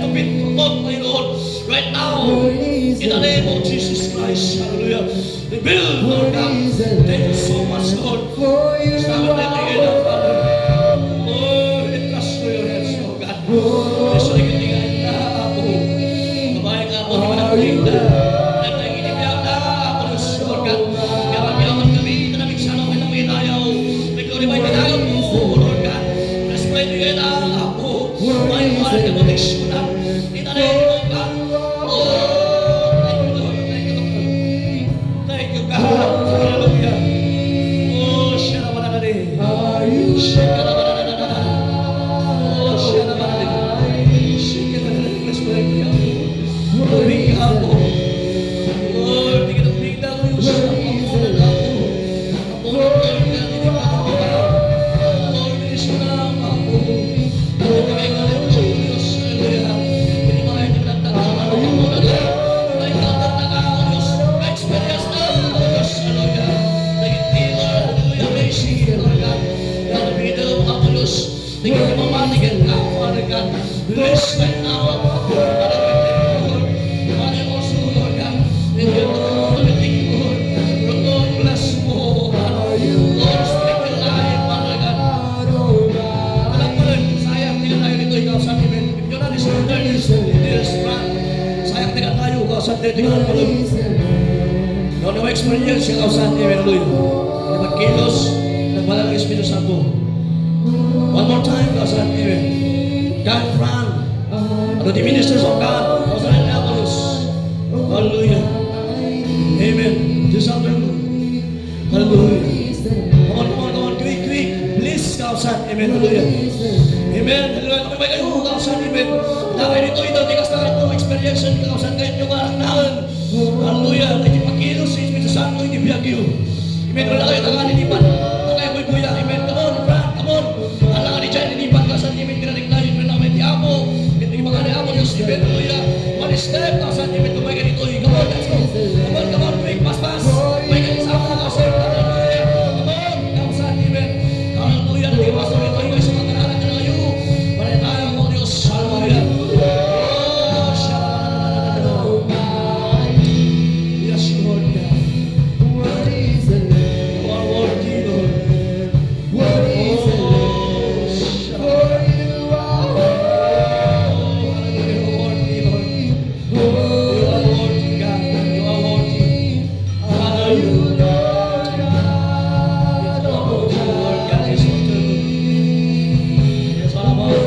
to be performed, my Lord, right now, in the name of Jesus Christ. Hallelujah. Rebuild, Lord God. Thank you so much, Lord. Salamat na kayo, Father. Oh, we trust for your hands, Lord God. Yes, Lord, iti nga, Apo. Babae nga, Apo, di ba na pinda? Nagtagin ni Piang na, Apo, Diyos, Lord God. Yaman, yaman kami, ita na migsano, ita na midayaw. Nag-glorify ka na, Apo, Lord God. Bless mo, iti nga, Apo. May mga nagkaproteksyonan. In the name of God. Oh, thank you, Lord. Thank you, Lord. Thank you, God. Hallelujah. Oh, siya naman ang nari. Siya ka naman ang nari. Oh, siya naman ang nari. Siya ka naman ang nari. Mas wala yung Glory ka po. Lord, tingin ang bigla ko yung sa mga Lord, Lord, Lord, Lord, Lord, Bless right now. Father, we thank you, Lord. Father, also, Lord God, that you know, we thank you, Lord. Lord, bless mo, Lord. Lord, speak your life, Father God. Anak ko rin, sayang, tingnan tayo dito, ikaw sa amin. If you're not a student, this is fun. Sayang, tingnan tayo, ikaw sa amin, tingnan tayo. Noon na experience, ikaw sa amin, hallelujah. Ano magkilos, nagmala ng Espiritu Santo. One more time, ikaw sa amin, amen. God, friend. Ano, the ministers of God, Pastor Annapolis. Hallelujah. Amen. This afternoon. Hallelujah. Come on, come on, come on. Quick, quick. Please, kausan. Amen. Hallelujah. Amen. Hallelujah. Kami may kayo, kausan. Amen. Dahil ito, ito, tikas na ito, experience, kausan, kayo, yung anak namin. Hallelujah. Naging pagkilos si Espiritu Santo, hindi biyag yun. Amen. Wala kayo, tangan, hindi pa. Tangan, kuya, kuya. Amen. Come on, friend. Come on. Alangan ni Jan, hindi pa, kausan, amen. Pinanignayan mo namin, di ako. Hindi magkali ako, Diyos, amen. Hallelujah. One step, kausan, amen. Tumay ka dito, come on, let's go. Come on, come on, quick, fast, fast. May kaisa mo, kausan, amen. Come on, kausan, amen. Hallelujah. Naging pastor ito, yung isang pagkaralan na kayo. Panay tayo, oh Diyos. Hallelujah. Oh, shalom. Yes, Lord God. You are worthy, Lord. Oh, shalom. You are worthy, Lord. You are worthy, God. You are worthy. Hallelujah. Yes, Lord God, yes, Lord. Yes, Lord.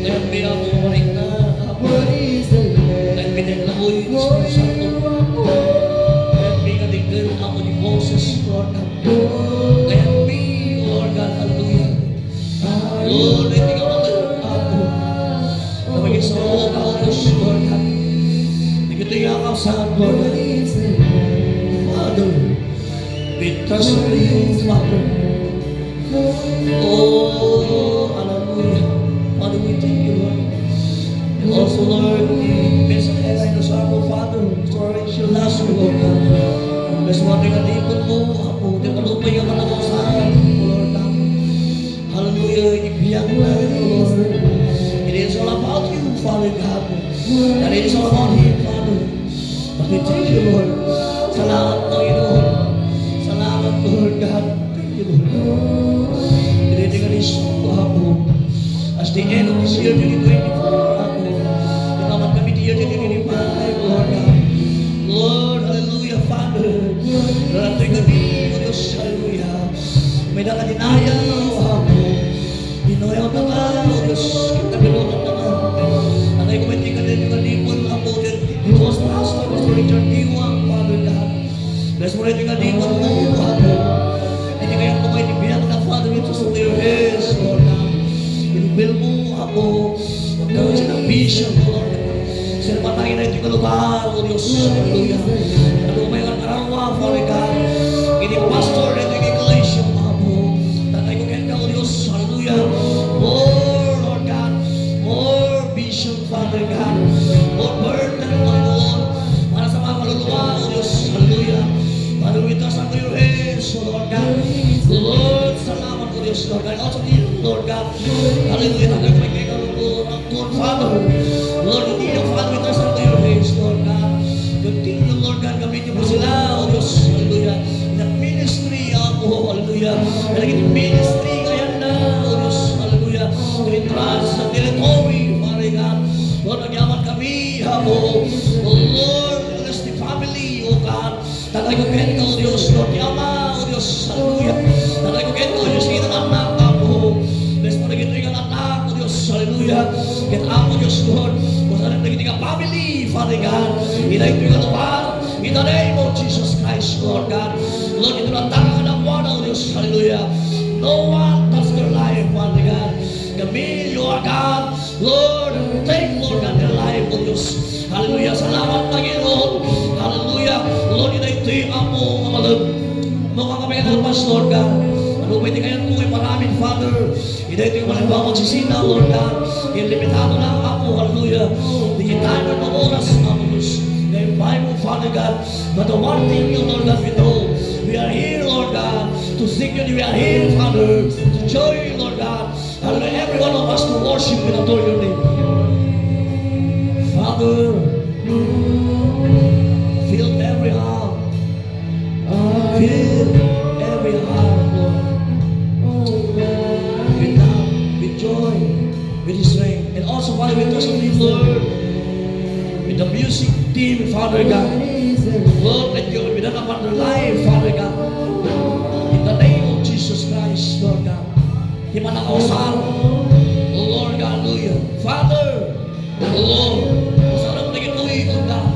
Let me up right now. Let me take the Holy Spirit. Let me get the good out of the Moses, Lord God. Let me, Lord God, hallelujah. Lord, let me go, Apo. Naging sa mga Diyos, Lord God. Naging sa mga Lord God. Father, we trust in you, Father. Oh, hallelujah. Father, we thank you, Lord. And also, Lord, we miss Ella and Osama, Father. Sorry, she lost you, Lord God. Bless mo ang mga lipon mo, Apo. Tinulupay ka man ako sa akin, Lord God. Hallelujah. Ibiyag mo na rin, Lord. It is all about you, Father God. That it is all about Him, Father. But we thank you, Lord. Salamat, Panginoon. Salamat, Lord God. Thank you, Lord. Diri nga ni Apo. As the end of this year, twenty twenty-four, Apo. Kataman kami ti year twenty twenty-five, Lord God. Lord, hallelujah, Father. Lord, thank you, Dios, hallelujah. May nakadinaya, Apo. Binoy ang tama, O Diyos, kita binuhat ang tama. Anay ko may tingnan yung kalipon, Apo, din. It was Pastor, Pastor Richard Diwang, Father God. Bless mo rin yung kalipon mo, Apo. Hindi kaya ko may tibiyang na, Father, ito sa your hands, Lord God. Ilbil mo, Apo. Huwag ka rin sa vision, Lord God. Sir, patay na ito yung lugar, O Diyos. Hallelujah. Ano may nagkarawa, Father God. Hindi pastor, ito yung iglesia, Apo. Tatay ko kaya, O Diyos. Hallelujah. More, Lord God. More vision, Father God. More burden, Panginoon. Para sa mga kaluluwa, O Diyos. Hallelujah. Father, we trust unto your hands, O Lord God. Lord, salamat, O Diyos, Lord God. Also, Lord God. Hallelujah. Tatay ko kaya, Lord, Father, Lord, continue, Father, we trust unto your hands, Lord God. Continue, Lord God, gamitin mo sila, O Diyos, hallelujah. In that ministry, Apo, hallelujah. Dagiti ministry, kayatna, O Diyos, hallelujah. We trust the territory, Father God. Lord, nagyaman kami, Apo. Lord, bless the family, O God. Tagayko kenka, O Dios, Lord, ti Ama, O Dios, hallelujah. Tagayko kenka, O Dios, iti anak, Apo. Bless mo dagitoy nga anak, O Dios, hallelujah. Ket Apo Dios, Lord, usaram dagiti nga family, Father God. Ita ditoy nga lugar, in the name of Jesus Christ, Lord God. Lord, ito lang tayo nga nakuha na, O Dios, hallelujah. No one touch their life, Father God. Kami, you are God. Lord, take, Lord God, their life, O Dios. Hallelujah. Salamat, Panginoon. Hallelujah. Lord, ita ditoy, Apo, nga malem. Mo ka kami nga Pastor God. Ano ba iti kayan mo, iparamid, Father? Ita ditoy nga malimbawa, magsisina, Lord God. Ilimitado na, Apo, hallelujah. Di tayo na oras, Apo Dios. Nga impaay mo, Father God. But the one thing you, Lord God, we know, we are here, Lord God, to seek you. We are here, Father, to join you, Lord God. Hallelujah. Every one of us to worship and adore your name. Father, fill every heart. Fill every heart, Lord. With love, with joy, with strength. And also, Father, with us, Lord. With the music team, Father God. Lord, let your will be done upon their life, Father God. In the name of Jesus Christ, Lord God. Ti panakausar. Lord, hallelujah. Father, Lord, usarem dagitoy, Lord God,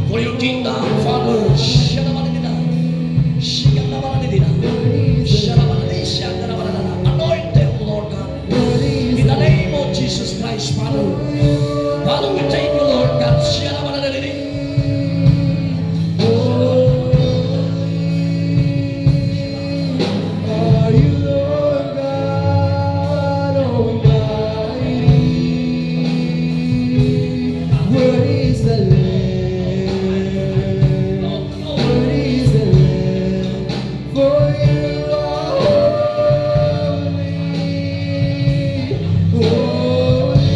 for your kingdom, Father. Siya naman ang dina. Siya naman ang dina. Siya naman ang dina. Siya naman ang dina. Anoint them, Lord God. In the name of Jesus Christ, Father. Father, we thank you, Lord God. Siya naman ang dina. Are you Lord God Almighty? Worthy is the Lamb. Worthy is the Lamb. For you are holy. Holy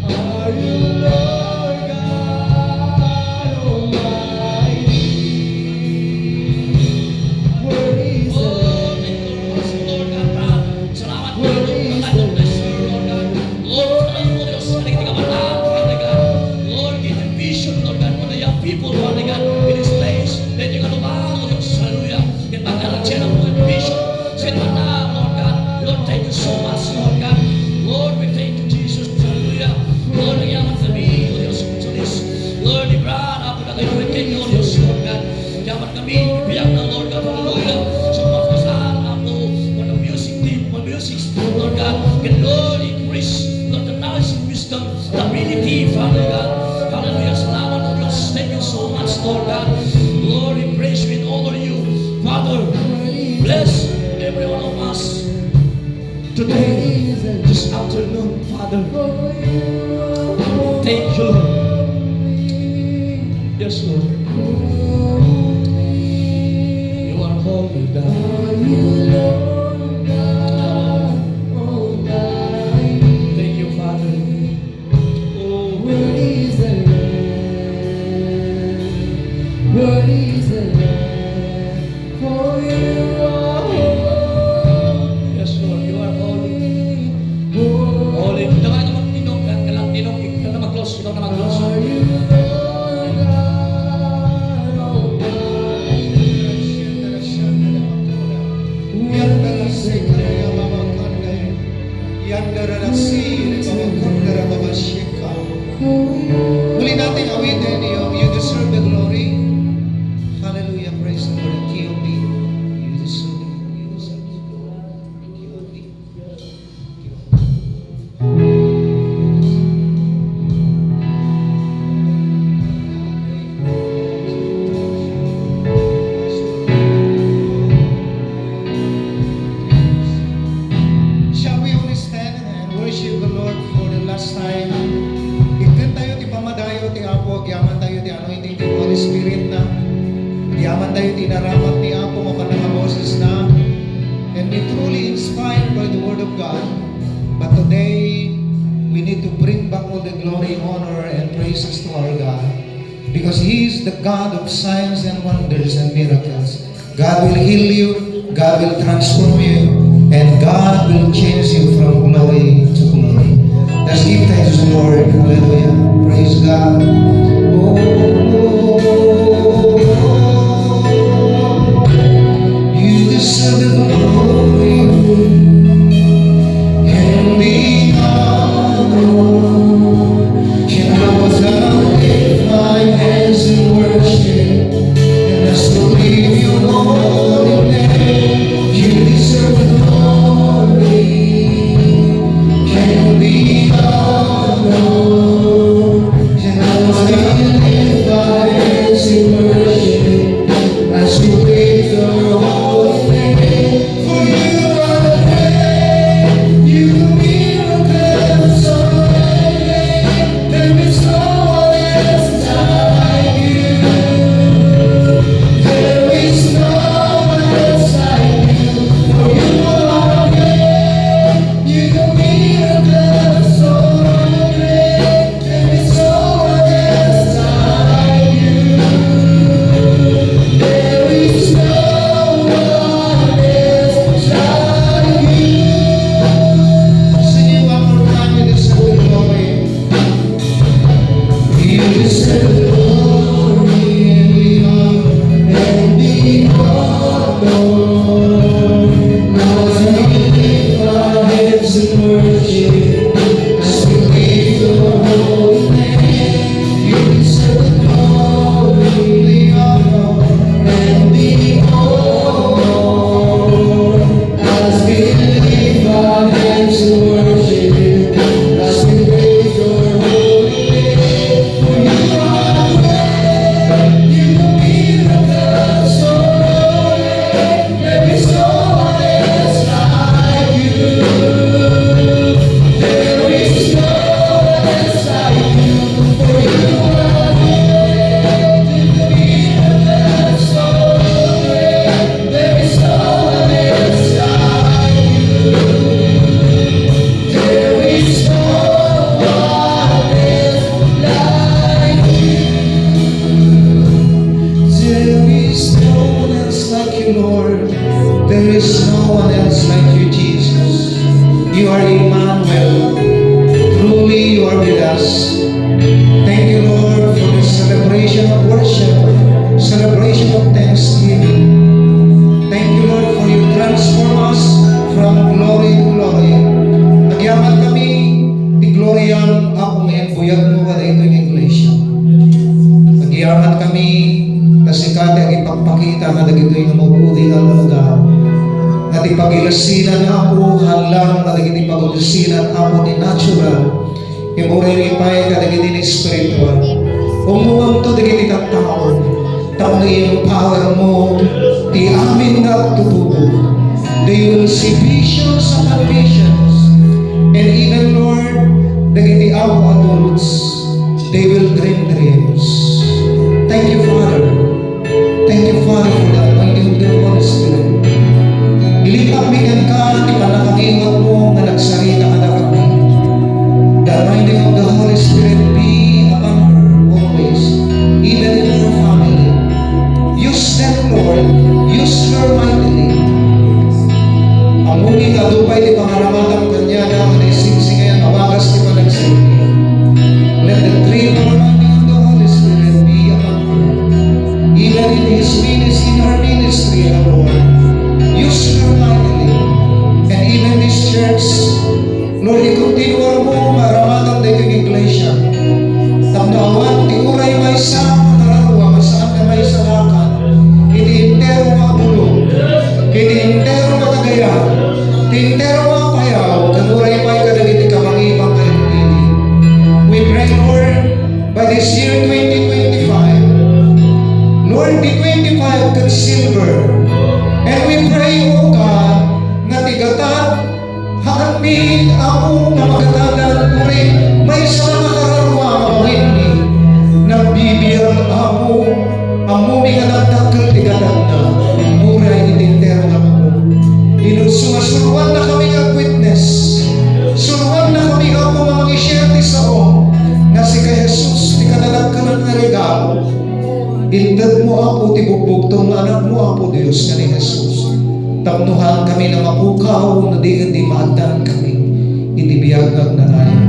are you, Lord God Almighty. Worthy is the Lamb. Worthy is the Lamb. Lord, salamat po, Diyos, sa nagtigabataan, Father God. Lord, give them vision, Lord God, for the young people, Father God, in this place. Let you go, Lord, hallelujah. Ket pagkaragsyan ang mga bishop, sila na, Lord God. Lord, thank you so much, Lord God. Lord, we thank you, Jesus. Hallelujah. Lord, nagyaman kami, O Dios, Lord, ibra, Apo, na kayo, we thank you, O Dios, Lord God. Nagyaman kami, biag na, Lord God, hallelujah. So, magpasal, Apo, for the music team, for music, Lord God. And Lord, increase, Lord, the knowledge and wisdom, the ability, Father God. Hallelujah. Salamat, O Dios. Thank you so much, Lord God. Lord, we praise you and honor you. Father, bless every one of us today, this afternoon, Father. Thank you, Lord. Yes, Lord. You are holy, God. Thank you, Father. Oh, worthy is the Lamb. Worthy is the Lamb. For you are holy. Yes, Lord, you are holy. Holy. Ikaw na mag-close. Ikaw na mag-close. Are you Lord God Almighty? Worthy is the Lamb. Yanda rasi, muli nating awitin yung You Deserve the Glory. Hallelujah, praise the Lord. K O P. You deserve it. You deserve it. K O P. Shall we all stand and worship the Lord for the last time? Itdan tayo ti pamadayo ti Apo, agyaman tayo ti anointing ti Holy Spirit na. Agyaman tayo ti inaramat ni Apo, mapan nangaboses na. And be truly inspired by the Word of God. But today, we need to bring back all the glory, honor, and praises to our God, because He is the God of signs and wonders and miracles. God will heal you, God will transform you, and God will change you from glory to glory. Let's give thanks to the Lord. Hallelujah. Praise God. Oh, you deserve the glory and the honor. And I was gonna lift my hands in worship and as to give you holy name. You deserve the glory and the honor. And I was gonna lift my hands in worship as to give you holy name. For you are great, you do miracles so great. There is no one else like you. There is no one else like you. For you are great, you do miracles so great. There is no one else like you. There is no one else like you. Sing it one more time, you deserve the glory. You deserve the glory and the honor and the honor. Now as we lift our hands in worship, as we lift your holy name, you deserve the glory, the honor, and the honor. As we lift our hands in worship, as we praise your holy name, for you are great, you do miracles so great. There is no one else like you. There is no one else like you. For you are great, you do miracles so great. There is no one else like you. There is no one else like you. There is no one else like you, Lord. There is no one else like you, Jesus. You are Emmanuel. Truly, you are with us. Thank you, Lord, for the celebration of worship, celebration of thanksgiving. Thank you, Lord, for you transform us from glory to glory. Agyaman kami ti gloriam, Apo, nga imbuyatmo kadagitoy nga iglesia. Agyaman kami ta sika ti agipagpakita kadagitoy nga maudi nga aldaw. Nga ti pagilasinan, Apo, hallang kadagiti pagilasinan, Apo, ti natural. Imuray pay kadagiti ni espiritual. Ummuanto dagiti tattao tapno i-empower mo ti amin nga agtutubo. They will see visions upon visions. And even, Lord, dagiti, Apo, adults, they will dream dreams. Thank you, Father. Thank you, Father, for the anointing of the Holy Spirit. Ilipat mi kenka ti pannakaingatmo nga nagsarita kadakami. The anointing of the Holy Spirit be upon her always, even in her family. Use them, Lord. Use her mightily. Ammom nga adu pay ti pangaramatam kaniana nga naisingsing a wagas ti panagserbi. Let the triple anointing of the Holy Spirit be upon her. Even in his ministry, in her ministry, O Lord, use her mightily. And even this church, Lord, ikontinuar mo nga aramatan daytoy nga iglesia. Tapno awan ti uray maysa a makararua nga saan nga maisalakan iti entero nga Abaluc, iti entero nga Cagayan, ti entero nga Apayao, ken uray pay kadagiti kabangi-bangkay iti. We pray, Lord, by this year twenty twenty-five, Lord, ti twenty-five ket silver. And we pray, O God, nga ti gatad, haanmi, Apo, nga magatadan, uray maysa a makararua nga babaenmi, nagbibiag, Apo, ammomi nga nagdakkel ti gatadna, uray iti entero nga Apo. Inunso nga suroannakami nga witness. Tuhan kami na mapukaw no di ket di maaddan kami iti biag nga agnanayon.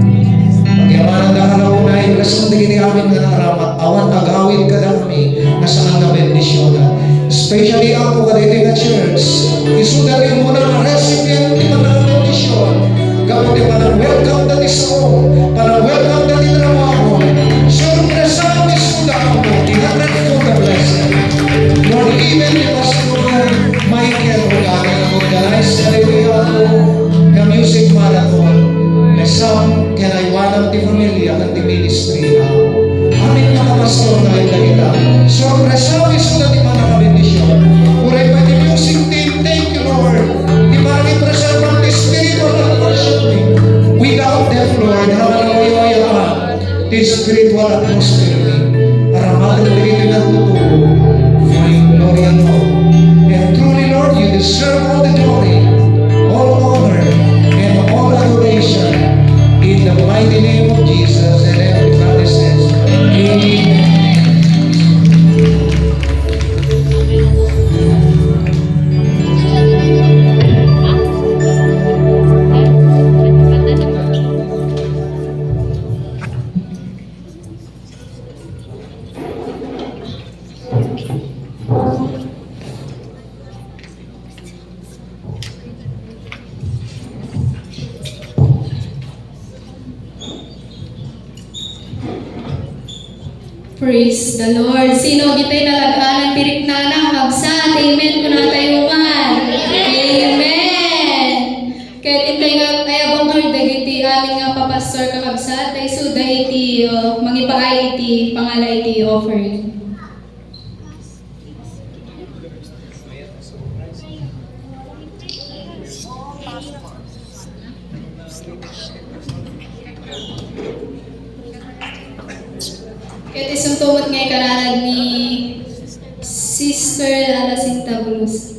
Pagyamananda a unay, reson dagiti amin nga naaramat, awan agawid kadakami nga saan nga bendisionan. Especially, Apo, kadagiti nga church, isuda ti umuna nga recipient ti pannakabendision. Gapu ti panang-welcome da ti sao, panang-welcome da ti trabaho. Sorpresami isuda, Apo, ti nga grateful nga blessing. Lord, even ti Pastor Michael Organa, nag-organize kadagiti, Apo, nga music marathon. Resam ken aywanam ti familia ken ti ministry, Apo. Amin nga mga pastor tayo dagita. Sorpresami isuda ti pannakabendision. Uray pay ti music team, thank you, Lord. Ti panangipreserba ti spiritual and worship team. Without them, Lord, haan a mawayawayaan ti spiritual atmosphere. Aramaten dagiti nagtutubo for your glory alone. And truly, Lord, you deserve all the glory, all honor, and all adoration. In the mighty name of Jesus, and everybody says, Amen. Praise the Lord. Sino ditoy nalag-anan ti riknana? Kabsat, amen. Kunatayo man. Amen. Ket intay nga ayabongol dagiti amin nga papastor, kakabsat, ta isuda iti, uh, mangipaay iti pangala iti offering. Ket isunto met nga ikananan ni Sister Lala Sintabulos.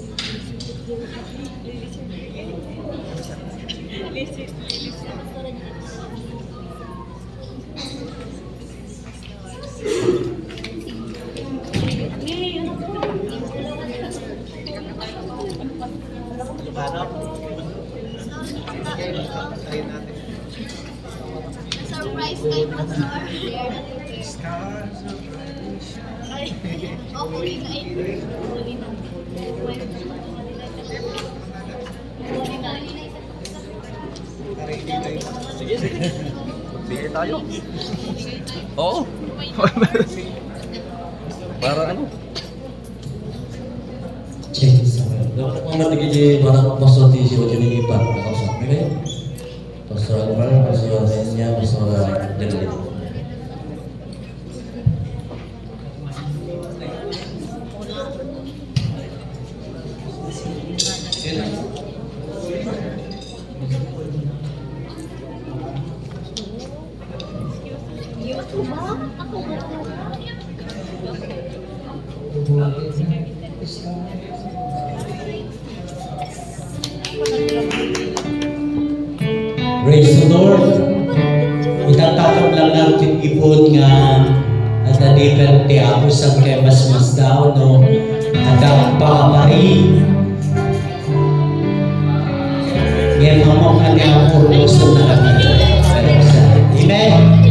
Surprise kay Pastor. Ay, okay na ito. Sige, sige. Magbigay tayo. Oo. Para ano? Check sa. Dapat mamatigil di para Pastor T C o Johnny Ipan. Nakausap. Okay? Pastor Alvar, Pastor Armenia, Pastor Janelle. Praise the Lord. Itatakam lang natin ipon nga adda di ti Apo, saan kaya mas mas daw, no? Adda pangabari. Ngem amok a ni Apo, lusen na kami. Amen.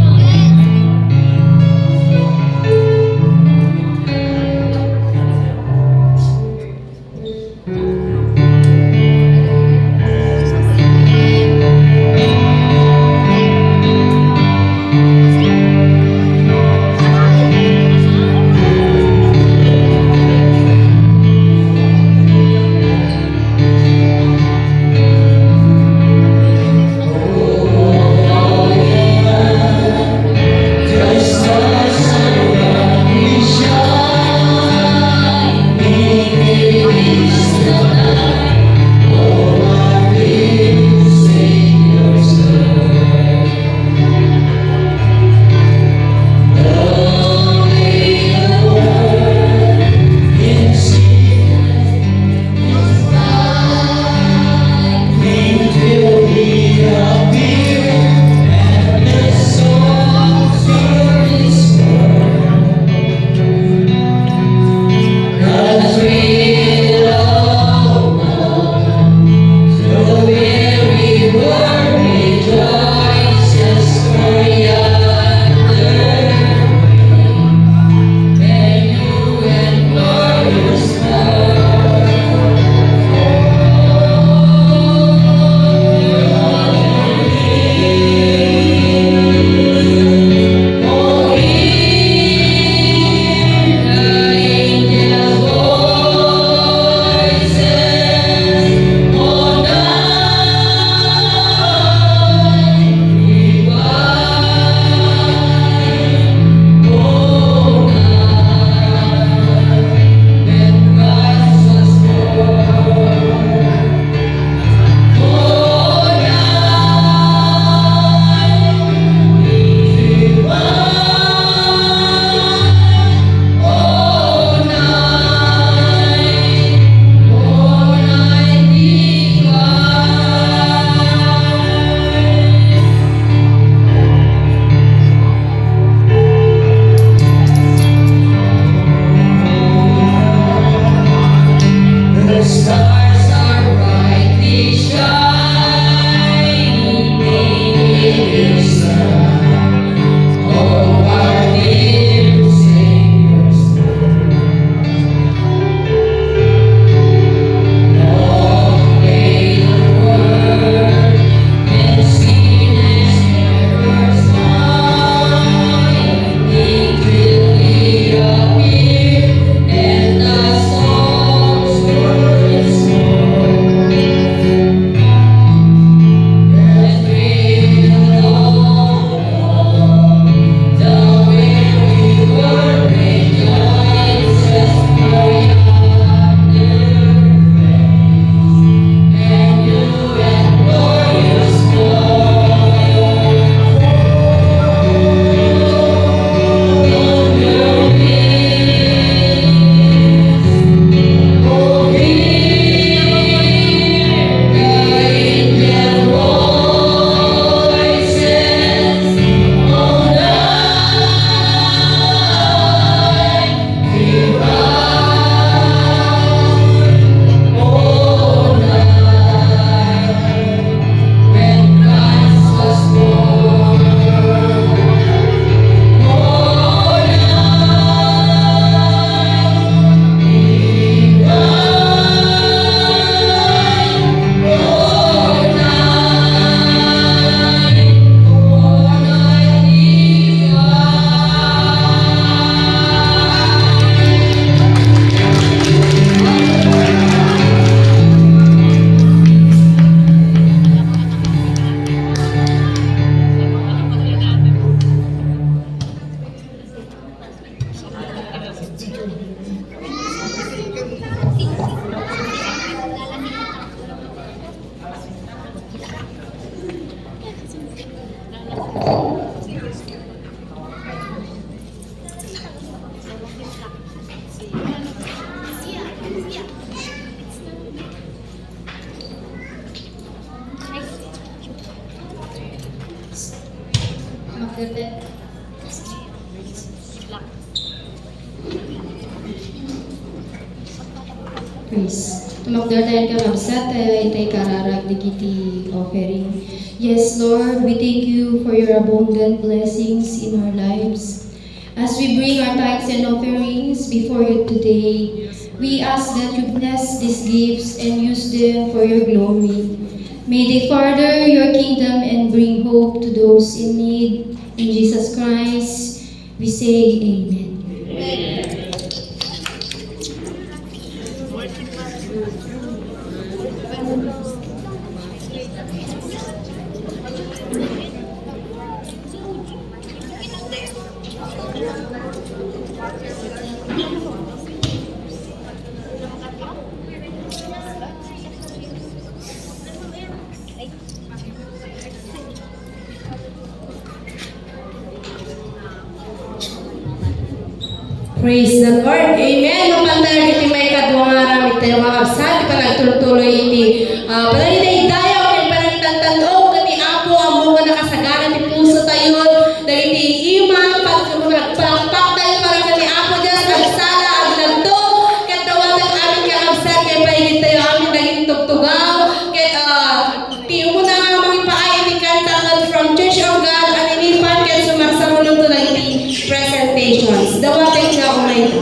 Praise. Tumakder tayo, kakabsat, eh, itay kararag dagiti offering. Yes, Lord, we thank you for your abundant blessings in our lives. As we bring our tithes and offerings before you today, we ask that you bless these gifts and use them for your glory. May they further your kingdom and bring hope to those in need. In Jesus Christ, we say amen. Praise the Lord. Amen. Mapantayan iti maikadua nga aramid tayo, mga kabsat, iti panagtultuloy iti, ah, panagdaydayaw ken panagtantan-ok ken ni Apo, ammok nga nakasagana ti puso tayo, dagiti imam, pag-, nagpalakpak tayo para ken ni Apo Dios, agsala, aglanto, ket dawatek amin nga kabsat, ket paigid tayo amin dagiti tugtugaw, ket, ah, Ti umuna nga mangipaay iti kanta ket from Church of God, aninipan ket sumarsaulonto dagiti presentations. Dawatek nga umayto.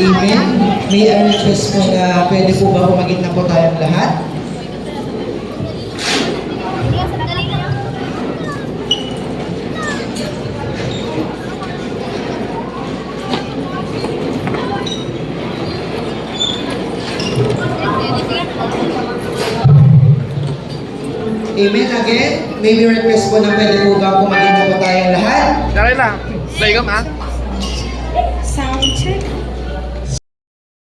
Amen. May I request po na pwede po ba humagit na po tayong lahat? Amen again. May we request po na pwede po ba humagit na po tayong lahat? Daray lang. Daigam, ah.